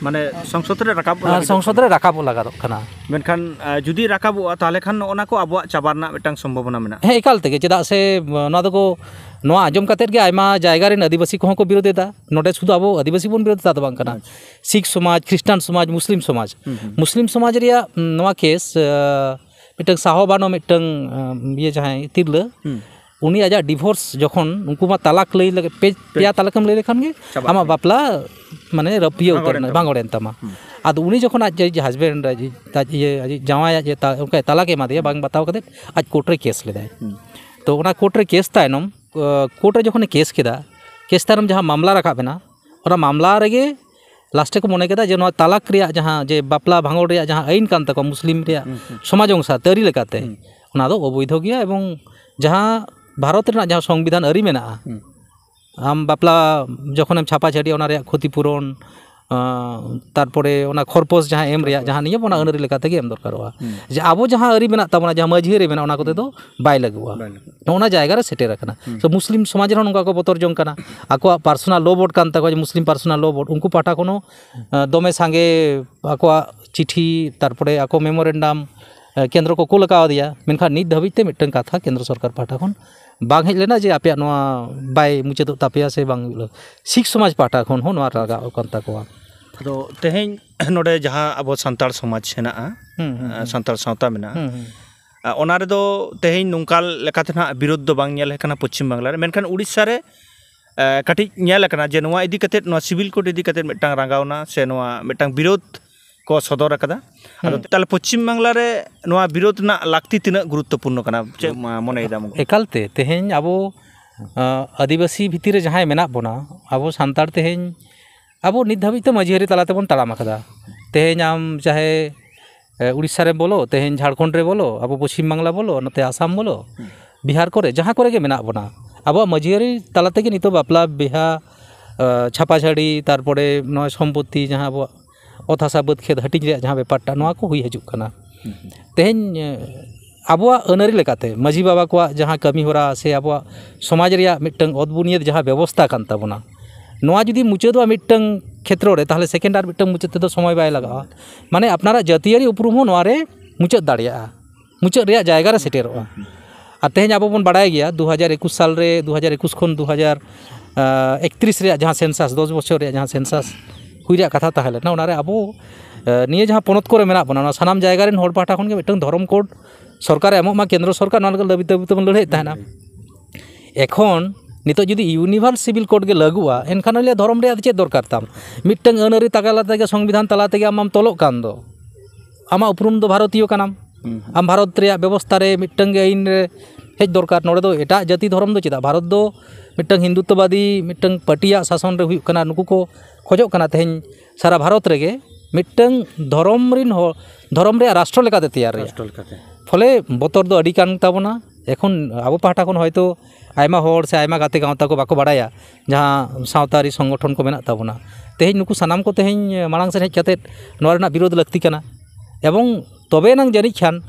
ᱢᱟᱱᱮ ᱥᱚᱝᱥᱚᱫ ᱨᱮ ᱨᱟᱠᱟᱵ ᱟᱨ ᱞᱟᱹᱜᱤᱫᱚᱜ ᱥᱚᱝᱥᱚᱫ ᱠᱟᱱᱟ᱾ ᱨᱮ ᱨᱟᱠᱟᱵᱚᱜ ᱞᱟᱜᱟᱫᱚᱜ ᱠᱟᱱᱟ᱾ ᱢᱮᱱᱠᱷᱟᱱ, ᱟ, ᱡᱩᱫᱤ ᱨᱟᱠᱟᱵᱚᱜᱼᱟ, ᱛᱟᱦᱚᱞᱮ ᱠᱷᱟᱱ ᱱᱚᱜᱼᱚ ᱱᱟ ᱠᱚ ᱟᱵᱚᱣᱟᱜ ᱪᱟᱵᱟ ᱨᱮᱱᱟᱜ ᱢᱤᱫᱴᱟᱝ ᱥᱚᱢᱵᱷᱚᱵᱚᱱᱟ ᱢᱮᱱᱟᱜᱼᱟ᱾ ᱦᱮᱸ, ᱮᱠᱟᱞ ᱛᱮᱜᱮ᱾ ᱪᱮᱫᱟᱜ ᱥᱮ, ᱱᱚᱣᱟ ᱫᱚᱠᱚ, ᱱᱚᱣᱟ ᱟᱸᱡᱚᱢ ᱠᱟᱛᱮᱫ ᱜᱮ ᱟᱭᱢᱟ ᱡᱟᱭᱜᱟ ᱨᱮᱱ ᱟᱹᱫᱤᱵᱟᱹᱥᱤ ᱠᱚᱦᱚᱸ ᱠᱚ ᱵᱤᱨᱳᱫ ᱮᱫᱟ᱾ ᱱᱚᱰᱮ ᱥᱩᱫᱷᱩ ᱟᱵᱚ ᱟᱹᱫᱤᱵᱟᱹᱥᱤ ᱵᱚᱱ ᱵᱤᱨᱳᱫ ᱮᱫᱟ, ᱫᱚ ᱵᱟᱝ ᱠᱟᱱᱟ᱾ ᱟᱪᱪᱷᱟ᱾ ᱥᱤᱠᱷ ᱥᱚᱢᱟᱡᱽ, ᱠᱷᱨᱤᱥᱴᱟᱱ ᱥᱚᱢᱟᱡᱽ, ᱢᱩᱥᱞᱤᱢ ᱥᱚᱢᱟᱡᱽ᱾ ᱦᱩᱸ, ᱦᱩᱸ᱾ ᱢᱩᱥᱞᱤᱢ ᱥᱚᱢᱟᱡᱽ ᱨᱮᱭᱟᱜ, ᱩᱸ, ᱱᱚᱣᱟ ᱠᱮᱥ, ᱟ, ᱢᱤᱫᱴᱟᱝ ᱥᱟᱦᱚ ᱵᱟᱱᱚ ᱢᱤᱫᱴᱟᱝ, ᱟ, ᱤᱭᱟᱹ ᱡᱟᱦᱟᱸᱭ ᱛᱤᱨᱞᱟᱹ, ᱦᱩᱸ᱾ ᱩᱱᱤ ᱟᱡᱟᱜ ᱰᱤᱵᱷᱳᱨᱥ ᱡᱚᱠᱷᱚᱱ, ᱩᱱᱠᱩ ᱢᱟ ᱛᱟᱞᱟᱠ ᱞᱟᱹᱭ ᱞᱟᱹᱜᱤᱫ, ᱯᱮ, ᱯᱮ᱾ ᱯᱮᱭᱟ ᱛᱟᱞᱟᱠᱮᱢ ᱞᱟᱹᱭ ᱞᱮᱠᱷᱟᱱ ᱜᱮ ᱪᱟᱵᱟᱜ ᱟᱢᱟᱜ ᱠᱟᱱᱟ᱾ ᱵᱟᱯᱞᱟ ᱢᱟᱱᱮ ᱨᱟᱹᱯᱤᱭᱟᱹ ᱵᱷᱟᱸᱜᱚᱲ ᱩᱛᱟᱹᱨ ᱮᱱ ᱮᱱᱟ, ᱛᱟᱢᱟ᱾ ᱵᱷᱟᱸᱜᱚᱲ ᱮᱱ ᱛᱟᱢᱟ᱾ ᱦᱩᱸ᱾ ᱟᱫᱚ ᱩᱱᱤ ᱡᱚᱠᱷᱚᱱ ᱟᱡ, ᱟᱡ ᱦᱟᱡᱵᱮᱱᱰ, ᱟᱡ, ᱟᱡ ᱤᱭᱟᱹ, ᱟᱡ ᱡᱟᱶᱟᱭ ᱟᱡ ᱮ ᱛᱟ-, ᱚᱱᱠᱟᱭ ᱛᱟᱞᱟᱠ ᱮᱢᱟ ᱫᱮᱭᱟ, ᱦᱩᱸ᱾ ᱵᱟᱝ ᱵᱟᱛᱟᱣ ᱠᱟᱛᱮᱫ ᱟᱡ ᱠᱳᱨᱴ ᱨᱮ ᱠᱮᱥ ᱞᱮᱫᱟᱭ᱾ ᱦᱩᱸ᱾ ᱛᱚ, ᱚᱱᱟ ᱠᱳᱨᱴ ᱨᱮ ᱠᱮᱥ ᱛᱟᱭᱱᱚᱢ, ᱠᱳ-, ᱠᱳᱨᱴ ᱨᱮ ᱡᱚᱠᱷᱚᱱᱮ ᱠᱮᱥ ᱠᱮᱫᱟ, ᱠᱮᱥ ᱛᱟᱭᱱᱚᱢ ᱡᱟᱦᱟᱸ ᱢᱟᱢᱞᱟ ᱨᱟᱠᱟᱵ ᱮᱱᱟ, ᱚᱱᱟ ᱢᱟᱢᱞᱟ ᱨᱮᱜᱮ ᱞᱟᱥᱴᱮ ᱠᱚ ᱢᱚᱱᱮ ᱠᱮᱫᱟ ᱡᱮ ᱱᱚᱣᱟ ᱛᱟᱞᱟᱠ ᱨᱮᱭᱟᱜ ᱡᱟᱦᱟᱸ ᱡᱮ ᱵᱟᱯᱞᱟ ᱵᱷᱟᱸᱜᱚᱲ ᱨᱮᱭᱟᱜ ᱡᱟᱦᱟᱸ ᱟᱹᱭᱤᱱ ᱠᱟᱱ ᱛᱟᱠᱚᱣᱟ ᱢᱩᱥᱞᱤᱢ ᱨᱮᱭᱟᱜ ᱥᱚᱢᱟᱡᱽ ᱚᱝᱥᱟᱨ ᱛᱮ, ᱟᱹᱨᱤ ᱞᱮᱠᱟᱛᱮ, ᱚᱱᱟ ᱫᱚ ᱚᱵᱳᱭᱫᱷᱚ ᱜᱮᱭᱟ᱾ ᱮᱵᱚᱝ ᱡᱟᱦᱟᱸ ᱵᱷᱟᱨᱚᱛ ᱨᱮᱱᱟᱜ ᱡᱟᱦᱟᱸ ᱥᱚᱝᱵᱤᱫᱷᱟᱱ ᱟᱹᱨᱤ ᱢᱮᱱᱟᱜᱼᱟ, ᱟᱢ ᱵᱟᱯᱞᱟ ᱡᱚᱠᱷᱚᱱᱮᱢ ᱪᱷᱟᱯᱟ ᱪᱷᱟᱹᱰᱤᱭᱟ, ᱚᱱᱟ ᱨᱮᱭᱟᱜ ᱠᱷᱚᱛᱤ ᱯᱩᱨᱚᱱ, ᱟᱸ, ᱛᱟᱨᱯᱚᱨᱮ ᱚᱱᱟ ᱠᱷᱚᱨᱯᱚᱥ ᱡᱟᱦᱟᱸ ᱮᱢ ᱨᱮᱭᱟᱜ ᱡᱟᱦᱟᱸ ᱱᱤᱭᱚᱢ, ᱚᱱᱟ ᱟᱹᱱ ᱟᱹᱨᱤ ᱞᱮᱠᱟ ᱛᱮᱜᱮ ᱮᱢ ᱫᱚᱨᱠᱟᱨᱚᱜᱼᱟ᱾ ᱡᱮ ᱟᱵᱚ ᱡᱟᱦᱟᱸ ᱟᱹᱨᱤ ᱢᱮᱱᱟᱜ ᱛᱟᱵᱚᱱᱟ, ᱡᱟᱦᱟᱸ ᱢᱟᱹᱡᱷᱤ ᱟᱹᱨᱤ ᱢᱮᱱᱟᱜᱼᱟ, ᱚᱱᱟ ᱠᱚᱛᱮ ᱫᱚ ᱵᱟᱭ ᱞᱟᱹᱜᱩᱜᱼᱟ᱾ ᱵᱟᱭ ᱞᱟᱹᱜᱩᱜᱼᱟ᱾ ᱱᱚᱜᱼᱚ ᱱᱟ ᱡᱟᱭᱜᱟ ᱨᱮ ᱥᱮᱴᱮᱨ ᱟᱠᱟᱱᱟ᱾ ᱛᱚ ᱢᱩᱥᱞᱤᱢ ᱥᱚᱢᱟᱡᱽ ᱨᱮᱦᱚᱸ ᱱᱚᱝᱠᱟ ᱠᱚ ᱵᱚᱛᱚᱨ ᱡᱚᱝ ᱠᱟᱱᱟ, ᱟᱠᱚᱣᱟᱜ ᱯᱟᱨᱥᱚᱱᱟᱞ ᱞᱚ ᱵᱳᱨᱰ ᱠᱟᱱ ᱛᱟᱠᱚᱣᱟ, ᱡᱮ ᱢᱩᱥᱞᱤᱢ ᱯᱟᱨᱥᱚᱱᱟᱞ ᱞᱚ ᱵᱳᱨᱰ, ᱩᱱᱠᱩ ᱯᱟᱦᱴᱟ ᱠᱷᱚᱱ ᱦᱚᱸ, ᱟᱸ, ᱫᱚᱢᱮ ᱥᱟᱸᱜᱮ ᱟᱠᱚᱣᱟᱜ ᱪᱤᱴᱷᱤ, ᱛᱟᱨᱯᱚᱨᱮ ᱟᱠᱚ ᱢᱮᱢᱳᱨᱮᱱᱰᱟᱢ, ᱮ, ᱠᱮᱱᱫᱨᱚ ᱠᱚ ᱠᱩᱞ ᱟᱠᱟᱣᱫᱮᱭᱟ, ᱢᱮᱱᱠᱷᱟᱱ ᱱᱤᱛ ᱫᱷᱟᱹᱵᱤᱡ ᱛᱮ ᱢᱤᱫᱴᱟᱝ ᱠᱟᱛᱷᱟ ᱠᱮᱱᱫᱨᱚ ᱥᱚᱨᱠᱟᱨ ᱯᱟᱦᱴᱟ ᱠᱷᱚᱱ ᱵᱟᱝ ᱦᱮᱡ ᱞᱮᱱᱟ ᱡᱮ ᱟᱯᱮᱭᱟᱜ ᱱᱚᱣᱟ ᱵᱟᱭ ᱢᱩᱪᱟᱹᱫᱚᱜ ᱛᱟᱯᱮᱭᱟ ᱥᱮ ᱵᱟᱝ ᱦᱩᱭᱩᱜᱼᱟ᱾ ᱥᱤᱠᱷ ᱥᱚᱢᱟᱡᱽ ᱯᱟᱦᱴᱟ ᱠᱷᱚᱱ ᱦᱚᱸ ᱱᱚᱣᱟ ᱨᱟᱜᱟᱣ ᱟᱠᱟᱱ ᱛᱟᱠᱚᱣᱟ᱾ ᱟᱫᱚ ᱛᱮᱦᱮᱧ ᱱᱚᱰᱮ ᱡᱟᱦᱟᱸ ᱟᱵᱚ ᱥᱟᱱᱛᱟᱲ ᱥᱚᱢᱟᱡᱽ ᱦᱮᱱᱟᱜᱼᱟ, ᱦᱩᱸ, ᱦᱩᱸ, ᱦᱩᱸ᱾ ᱥᱟᱱᱛᱟᱲ ᱥᱟᱶᱛᱟ ᱢᱮᱱᱟᱜᱼᱟ, ᱦᱩᱸ, ᱦᱩᱸ᱾ ᱟ, ᱚᱱᱟ ᱨᱮᱫᱚ ᱛᱮᱦᱮᱧ ᱱᱚᱝᱠᱟ ᱞᱮᱠᱟᱛᱮ ᱱᱟᱦᱟᱜ ᱵᱤᱨᱳᱫᱷ ᱫᱚ ᱵᱟᱝ ᱧᱮᱞ ᱟᱠᱟᱱᱟ ᱯᱚᱪᱷᱤᱢ ᱵᱟᱝᱞᱟ ᱨᱮ, ᱢᱮᱱᱠᱷᱟᱱ ᱩᱲᱤᱥᱥᱟ ᱨᱮ, ᱮ, ᱠᱟᱹᱴᱤᱡ ᱧᱮᱞ ᱟᱠᱟᱱᱟ ᱡᱮ ᱱᱚᱣᱟ ᱤᱫᱤ ᱠᱟᱛᱮᱫ, ᱱᱚᱣᱟ ᱥᱤᱵᱤᱞ ᱠᱳᱰ ᱤᱫᱤ ᱠᱟᱛᱮᱫ ᱢᱤᱫᱴᱟᱝ ᱨᱟᱸᱜᱟᱣᱱᱟ ᱥᱮ ᱱᱚᱣᱟ ᱢᱤᱫᱴᱟᱝ ᱵᱤᱨᱳᱫᱷ ᱠᱚ ᱥᱚᱫᱚᱨ ᱟᱠᱟᱫᱟ᱾ ᱟᱫᱚ ᱦᱩᱸ᱾ ᱛᱟᱦᱚᱞᱮ ᱯᱚᱪᱷᱤᱢ ᱵᱟᱝᱞᱟ ᱨᱮ ᱱᱚᱣᱟ ᱵᱤᱨᱳᱫᱷ ᱨᱮᱱᱟᱜ ᱞᱟᱹᱠᱛᱤ ᱛᱤᱱᱟᱹᱜ ᱜᱩᱨᱩᱛᱛᱚᱯᱩᱨᱱᱚ ᱠᱟᱱᱟ, ᱪᱮᱫ ᱢᱟ-, ᱢᱚᱱᱮᱭᱮᱫᱟᱢ? ᱮᱠᱟᱞᱛᱮ ᱛᱮᱦᱮᱧ ᱟᱵᱚ, ᱟᱸ, ᱟᱹᱫᱤᱵᱟᱹᱥᱤ ᱵᱷᱤᱛᱤᱨ ᱨᱮ ᱡᱟᱦᱟᱸᱭ ᱢᱮᱱᱟᱜ ᱵᱚᱱᱟ, ᱟᱵᱚ ᱥᱟᱱᱛᱟᱲ ᱛᱮᱦᱮᱧ ᱟᱵᱚ ᱱᱤᱛ ᱫᱷᱟᱹᱵᱤᱡ ᱛᱮ ᱢᱟᱹᱡᱷᱤ ᱟᱹᱨᱤ ᱛᱟᱞᱟ ᱛᱮᱵᱚᱱ ᱛᱟᱲᱟᱢ ᱟᱠᱟᱫᱟ᱾ ᱛᱮᱦᱮᱧ ᱟᱢ ᱪᱟᱦᱮ, ᱮ, ᱩᱲᱤᱥᱥᱟ ᱨᱮ ᱵᱚᱞᱚ, ᱛᱮᱦᱮᱧ ᱡᱷᱟᱲᱠᱷᱚᱸᱰ ᱨᱮ ᱵᱚᱞᱚ, ᱟᱵᱚ ᱯᱚᱪᱷᱤᱢ ᱵᱟᱝᱞᱟ ᱵᱚᱞᱚ, ᱱᱚᱛᱮ ᱟᱥᱟᱢ ᱵᱚᱞᱚ, ᱵᱤᱦᱟᱨ ᱠᱚᱨᱮ, ᱡᱟᱦᱟᱸ ᱠᱚᱨᱮ ᱜᱮ ᱢᱮᱱᱟᱜ ᱵᱚᱱᱟ, ᱟᱵᱚᱣᱟᱜ ᱢᱟᱹᱡᱷᱤ ᱟᱹᱨᱤ ᱛᱟᱞᱟ ᱛᱮᱜᱮ ᱱᱤᱛᱚᱜ ᱵᱟᱯᱞᱟ, ᱵᱤᱦᱟ, ᱮ, ᱪᱷᱟᱯᱟ ᱪᱷᱟᱹᱲᱤ, ᱛᱟᱨᱯᱚᱨᱮ ᱱᱚᱜᱼᱚᱭ ᱥᱚᱢᱯᱚᱛᱛᱤ, ᱡᱟᱦᱟᱸ ᱟᱵᱚᱣᱟᱜ ᱚᱛ ᱦᱟᱥᱟ ᱵᱟᱹᱫᱽ ᱠᱷᱮᱛ ᱦᱟᱹᱴᱤᱧ ᱨᱮᱭᱟᱜ ᱡᱟᱦᱟᱸ ᱵᱮᱯᱟᱨᱴᱟ, ᱱᱚᱣᱟ ᱠᱚ ᱦᱩᱭ ᱦᱤᱡᱩᱜ ᱠᱟᱱᱟ᱾ ᱛᱮᱦᱮᱧ, ᱮ, ᱟᱵᱚᱣᱟᱜ ᱟᱹᱱ ᱟᱹᱨᱤ ᱞᱮᱠᱟᱛᱮ ᱢᱟᱹᱡᱷᱤ ᱵᱟᱵᱟ ᱠᱚᱣᱟᱜ ᱡᱟᱦᱟᱸ ᱠᱟᱹᱢᱤ ᱦᱚᱨᱟ ᱥᱮ ᱟᱵᱚᱣᱟᱜ ᱥᱚᱢᱟᱡᱽ ᱨᱮᱭᱟᱜ ᱢᱤᱫᱴᱟᱝ ᱚᱛ ᱵᱩᱱᱤᱭᱟᱹᱫ ᱡᱟᱦᱟᱸ ᱵᱮᱵᱚᱥᱛᱟ ᱠᱟᱱ ᱛᱟᱵᱚᱱᱟ, ᱱᱚᱣᱟ ᱡᱩᱫᱤ ᱢᱩᱪᱟᱹᱫᱚᱜᱼᱟ ᱢᱤᱫᱴᱟᱝ ᱠᱷᱮᱛᱨᱚ ᱨᱮ, ᱛᱟᱦᱚᱞᱮ ᱥᱮᱠᱮᱱᱰ ᱟᱨ ᱢᱤᱫᱴᱟᱝ ᱢᱩᱪᱟᱹᱫ ᱛᱮᱫᱚ ᱥᱚᱢᱚᱭ ᱵᱟᱭ ᱞᱟᱜᱟᱜᱼᱟ᱾ ᱢᱟᱱᱮ ᱟᱯᱱᱟᱨᱟᱜ ᱡᱟᱹᱛᱤᱭᱟᱹᱨᱤ ᱩᱯᱨᱩᱢ ᱦᱚᱸ ᱱᱚᱣᱟ ᱨᱮ ᱢᱩᱪᱟᱹᱫ ᱫᱟᱲᱮᱭᱟᱜᱼᱟ, ᱢᱩᱪᱟᱹᱫ ᱨᱮᱭᱟᱜ ᱡᱟᱭᱜᱟ ᱨᱮ ᱥᱮᱴᱮᱨᱚᱜᱼᱟ᱾ ᱟᱨ ᱛᱮᱦᱮᱧ ᱟᱵᱚ ᱵᱚᱱ ᱵᱟᱲᱟᱭ ᱜᱮᱭᱟ, ᱫᱩ ᱦᱟᱡᱟᱨ ᱮᱠᱩᱥ ᱥᱟᱞ ᱨᱮ, ᱫᱩ ᱦᱟᱡᱟᱨ ᱮᱠᱩᱥ ᱠᱷᱚᱱ ᱫᱩ ᱦᱟᱡᱟᱨ ᱮᱠᱛᱨᱤᱥ ᱨᱮᱭᱟᱜ ᱡᱟᱦᱟᱸ ᱥᱮᱱᱥᱟᱥ, ᱫᱚᱥ ᱵᱚᱪᱷᱚᱨ ᱨᱮᱭᱟᱜ ᱡᱟᱦᱟᱸ ᱥᱮᱱᱥᱟᱥ ᱦᱩᱭ ᱨᱮᱭᱟᱜ ᱠᱟᱛᱷᱟ ᱛᱟᱦᱮᱸ ᱞᱮᱱᱟ, ᱚᱱᱟ ᱨᱮ ᱟᱵᱚ, ᱮ, ᱱᱤᱭᱟᱹ ᱡᱟᱦᱟᱸ ᱯᱚᱱᱚᱛ ᱠᱚᱨᱮ ᱢᱮᱱᱟᱜ ᱵᱚᱱᱟ, ᱚᱱᱟ ᱥᱟᱱᱟᱢ ᱡᱟᱭᱜᱟ ᱨᱮᱱ ᱦᱚᱲ ᱯᱟᱦᱴᱟ ᱠᱷᱚᱱ ᱜᱮ ᱢᱤᱫᱴᱟᱝ ᱫᱷᱚᱨᱚᱢ ᱠᱳᱰ ᱥᱚᱨᱠᱟᱨᱮ ᱮᱢᱚᱜ ᱢᱟ, ᱠᱮᱱᱫᱨᱚ ᱥᱚᱨᱠᱟᱨ, ᱱᱚᱣᱟ ᱞᱟᱹᱜᱤᱫ ᱫᱟᱹᱵᱤ ᱫᱟᱹᱵᱤ ᱛᱮᱵᱚᱱ ᱞᱟᱹᱲᱦᱟᱹᱭᱮᱫ ᱛᱟᱦᱮᱱᱟ᱾ ᱮᱠᱷᱚᱱ ᱱᱤᱛᱚᱜ ᱡᱩᱫᱤ ᱤᱭᱩᱱᱤᱵᱷᱟᱨᱥ ᱥᱤᱵᱤᱞ ᱠᱳᱰ ᱜᱮ ᱞᱟᱹᱜᱩᱜᱼᱟ, ᱮᱱᱠᱷᱟᱱ ᱚᱱᱟ ᱫᱷᱚᱨᱚᱢ ᱨᱮᱭᱟᱜ ᱫᱚ ᱪᱮᱫ ᱫᱚᱨᱠᱟᱨ ᱛᱟᱢ? ᱢᱤᱫᱴᱟᱝ ᱟᱹᱱ ᱟᱹᱨᱤ ᱛᱟᱞᱟ ᱛᱮᱜᱮ, ᱥᱚᱝᱵᱤᱫᱷᱟᱱ ᱛᱟᱞᱟ ᱛᱮᱜᱮ ᱟᱢ ᱢᱟᱢ ᱛᱚᱞᱚᱜ ᱠᱟᱱ ᱫᱚ᱾ ᱟᱢᱟᱜ ᱩᱯᱨᱩᱢ ᱫᱚ ᱵᱷᱟᱨᱚᱛᱤᱭᱚ ᱠᱟᱱᱟᱢ᱾ ᱦᱩᱸ, ᱦᱩᱸ᱾ ᱟᱢ ᱵᱷᱟᱨᱚᱛ ᱨᱮᱭᱟᱜ ᱵᱮᱵᱚᱥᱛᱷᱟ ᱨᱮ ᱢᱤᱫᱴᱟᱝ ᱜᱮ ᱟᱹᱭᱤᱱ ᱨᱮ ᱦᱮᱡ ᱫᱚᱨᱠᱟᱨ᱾ ᱱᱚᱰᱮ ᱫᱚ ᱮᱴᱟᱜ ᱡᱟᱹᱛᱤ ᱫᱷᱚᱨᱚᱢ ᱫᱚ ᱪᱮᱫᱟᱜ? ᱵᱷᱟᱨᱚᱛ ᱫᱚ ᱢᱤᱫᱴᱟᱝ ᱦᱤᱱᱫᱩᱛᱛᱚᱵᱟᱫᱤ ᱢᱤᱫᱴᱟᱝ ᱯᱟᱨᱴᱤᱭᱟᱜ ᱥᱟᱥᱚᱱ ᱨᱮ ᱦᱩᱭᱩᱜ ᱠᱟᱱᱟ, ᱱᱩᱠᱩ ᱠᱚ ᱠᱷᱚᱡᱚᱜ ᱠᱟᱱᱟ ᱛᱮᱦᱮᱧ ᱥᱟᱨᱟ ᱵᱷᱟᱨᱚᱛ ᱨᱮᱜᱮ ᱢᱤᱫᱴᱟᱝ ᱫᱷᱚᱨᱚᱢ ᱨᱤᱱ ᱦᱚᱲ, ᱫᱷᱚᱨᱚᱢ ᱨᱮᱭᱟᱜ ᱨᱟᱥᱴᱨᱚ ᱞᱮᱠᱟᱛᱮ ᱛᱮᱭᱟᱨ ᱨᱮᱭᱟᱜ᱾ ᱨᱟᱥᱴᱨᱚ ᱞᱮᱠᱟᱛᱮ᱾ ᱯᱷᱚᱞᱮ ᱵᱚᱛᱚᱨ ᱫᱚ ᱟᱹᱰᱤ ᱠᱟᱱ ᱛᱟᱵᱚᱱᱟ᱾ ᱮᱠᱷᱚᱱ ᱟᱵᱚ ᱯᱟᱦᱴᱟ ᱠᱷᱚᱱ ᱦᱚᱭᱛᱳ ᱟᱭᱢᱟ ᱦᱚᱲ ᱥᱮ ᱟᱭᱢᱟ ᱜᱟᱛᱮ ᱜᱟᱶᱛᱟ ᱠᱚ ᱵᱟᱠᱚ ᱵᱟᱲᱟᱭᱟ ᱡᱟᱦᱟᱸ ᱥᱟᱶᱛᱟ ᱟᱹᱨᱤ ᱥᱚᱝᱜᱚᱴᱷᱚᱱ ᱠᱚ ᱢᱮᱱᱟᱜ ᱛᱟᱵᱚᱱᱟ᱾ ᱛᱮᱦᱮᱧ ᱱᱩᱠᱩ ᱥᱟᱱᱟᱢ ᱠᱚ ᱛᱮᱦᱮᱧ ᱢᱟᱲᱟᱝ ᱥᱮᱫ ᱦᱮᱡ ᱠᱟᱛᱮᱫ ᱱᱚᱣᱟ ᱨᱮᱱᱟᱜ ᱵᱤᱨᱳᱫᱷ ᱞᱟᱹᱠᱛᱤ ᱠᱟᱱᱟ᱾ ᱮᱵᱚᱝ ᱛᱚᱵᱮ ᱮᱱᱟᱝ ᱡᱟᱹᱱᱤᱡ ᱠᱷᱟᱱ,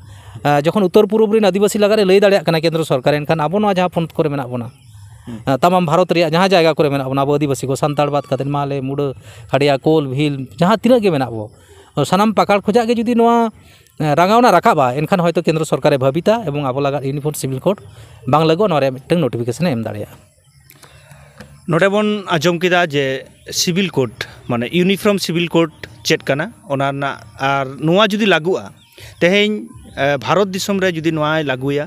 ᱟᱸ, ᱡᱚᱠᱷᱚᱱ ᱩᱛᱛᱚᱨ ᱯᱩᱨᱩᱵᱽ ᱨᱮᱱ ᱟᱹᱫᱤᱵᱟᱹᱥᱤ ᱞᱟᱜᱟᱨᱮ ᱞᱟᱹᱭ ᱫᱟᱲᱮᱭᱟᱜ ᱠᱟᱱᱟ ᱠᱮᱱᱫᱨᱚ ᱥᱚᱨᱠᱟᱨ, ᱮᱱᱠᱷᱟᱱ ᱟᱵᱚ ᱱᱚᱣᱟ ᱡᱟᱦᱟᱸ ᱯᱚᱱᱚᱛ ᱠᱚᱨᱮ ᱢᱮᱱᱟᱜ ᱵᱚᱱᱟ, ᱦᱩᱸ᱾ ᱟᱸ, ᱛᱟᱢᱟᱢ ᱵᱷᱟᱨᱚᱛ ᱨᱮᱭᱟᱜ ᱡᱟᱦᱟᱸ ᱡᱟᱭᱜᱟ ᱠᱚᱨᱮ ᱢᱮᱱᱟᱜ ᱵᱚᱱᱟ, ᱟᱵᱚ ᱟᱹᱫᱤᱵᱟᱹᱥᱤ ᱠᱚ, ᱥᱟᱱᱛᱟᱲ ᱵᱟᱫ ᱠᱟᱛᱮᱫ ᱢᱟᱦᱞᱮ, ᱢᱩᱰᱟᱹ, ᱠᱷᱟᱰᱤᱭᱟ, ᱠᱳᱞ, ᱵᱷᱤᱞ, ᱡᱟᱦᱟᱸ ᱛᱤᱱᱟᱹᱜ ᱜᱮ ᱢᱮᱱᱟᱜ ᱵᱚ, ᱥᱟᱱᱟᱢ ᱯᱟᱠᱟᱲ ᱠᱷᱚᱡᱟᱜ ᱜᱮ ᱡᱩᱫᱤ ᱱᱚᱣᱟ, ᱟᱸ, ᱨᱟᱸᱜᱟᱣᱱᱟ ᱨᱟᱠᱟᱵᱼᱟ, ᱮᱱᱠᱷᱟᱱ ᱦᱚᱭᱛᱳ ᱠᱮᱱᱫᱨᱚ ᱥᱚᱨᱠᱟᱨᱮ ᱵᱷᱟᱹᱵᱤᱛᱟ ᱮᱵᱚᱝ ᱟᱵᱚ ᱞᱟᱜᱟᱫ ᱤᱭᱩᱱᱤᱯᱷᱚᱨᱢ ᱥᱤᱵᱤᱞ ᱠᱳᱰ ᱵᱟᱝ ᱞᱟᱹᱜᱩᱜᱼᱟ, ᱱᱚᱣᱟ ᱨᱮᱭᱟᱜ ᱢᱤᱫᱴᱟᱝ ᱱᱳᱴᱤᱯᱷᱤᱠᱮᱥᱚᱱᱮ ᱮᱢ ᱫᱟᱲᱮᱭᱟᱜᱼᱟ᱾ ᱱᱚᱰᱮ ᱵᱚᱱ ᱟᱸᱡᱚᱢ ᱠᱮᱫᱟ ᱡᱮ ᱥᱤᱵᱤᱞ ᱠᱳᱰ, ᱢᱟᱱᱮ ᱤᱭᱩᱱᱤᱯᱷᱚᱨᱢ ᱥᱤᱵᱤᱞ ᱠᱳᱰ ᱪᱮᱫ ᱠᱟᱱᱟ, ᱚᱱᱟ ᱨᱮᱱᱟᱜ, ᱟᱨ ᱱᱚᱣᱟ ᱡᱩᱫᱤ ᱞᱟᱹᱜᱩᱜᱼᱟ, ᱛᱮᱦᱮᱧ, ᱮ, ᱵᱷᱟᱨᱚᱛ ᱫᱤᱥᱚᱢ ᱨᱮ ᱡᱩᱫᱤ ᱱᱚᱣᱟᱭ ᱞᱟᱹᱜᱩᱭᱟ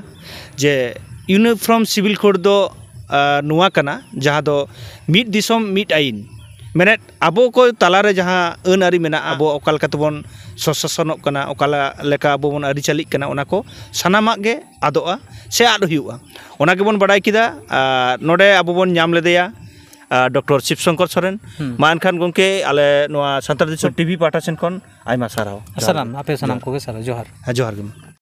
ᱡᱮ ᱤᱭᱩᱱᱤᱯᱷᱚᱨᱢ ᱥᱤᱵᱤᱞ ᱠᱳᱰ ᱫᱚ, ᱮ, ᱱᱚᱣᱟ ᱠᱟᱱᱟ, ᱡᱟᱦᱟᱸ ᱫᱚ ᱢᱤᱫ ᱫᱤᱥᱚᱢ ᱢᱤᱫ ᱟᱹᱭᱤᱱ, ᱢᱮᱱᱮᱫ ᱟᱵᱚ ᱠᱚ ᱛᱟᱞᱟᱨᱮ ᱡᱟᱦᱟᱸ ᱟᱹᱱ ᱟᱹᱨᱤ ᱢᱮᱱᱟᱜᱼᱟ, ᱟᱵᱚ ᱚᱠᱟ ᱞᱮᱠᱟ ᱛᱮᱵᱚᱱ ᱥᱚᱥᱟᱥᱚᱱᱚᱜ ᱠᱟᱱᱟ, ᱚᱠᱟ ᱞᱮᱠᱟ ᱟᱵᱚ ᱵᱚᱱ ᱟᱹᱨᱤᱪᱟᱹᱞᱤᱜ ᱠᱟᱱᱟ, ᱚᱱᱟ ᱠᱚ ᱥᱟᱱᱟᱢᱟᱜ ᱜᱮ ᱟᱫᱚᱜᱼᱟ ᱥᱮ ᱟᱫ ᱦᱩᱭᱩᱜᱼᱟ᱾ ᱚᱱᱟ ᱜᱮᱵᱚᱱ ᱵᱟᱰᱟᱭ ᱠᱮᱫᱟ᱾ ᱟᱨ ᱱᱚᱰᱮ ᱟᱵᱚ ᱵᱚᱱ ᱧᱟᱢ ᱞᱮᱫᱮᱭᱟ, ᱟᱨ ᱰᱚᱠᱴᱚᱨ ᱥᱤᱵ ᱥᱚᱝᱠᱚᱨ ᱥᱚᱨᱮᱱ᱾ ᱦᱩᱸ᱾ ᱢᱟ ᱮᱱᱠᱷᱟᱱ ᱜᱚᱢᱠᱮ, ᱟᱞᱮ ᱱᱚᱣᱟ ᱥᱟᱱᱛᱟᱲ ᱫᱤᱥᱚᱢ ᱴᱤᱵᱷᱤ ᱯᱟᱦᱴᱟ ᱥᱮᱱ ᱠᱷᱚᱱ ᱟᱭᱢᱟ ᱥᱟᱨᱦᱟᱣ᱾ ᱥᱟᱱᱟᱢ, ᱟᱯᱮ ᱥᱟᱱᱟᱢ ᱡᱚᱦᱟᱨ᱾ ᱠᱚᱜᱮ ᱥᱟᱨᱦᱟᱣ, ᱡᱚᱦᱟᱨ᱾ ᱦᱮᱸ, ᱡᱚᱦᱟᱨ ᱜᱮ ᱢᱟ᱾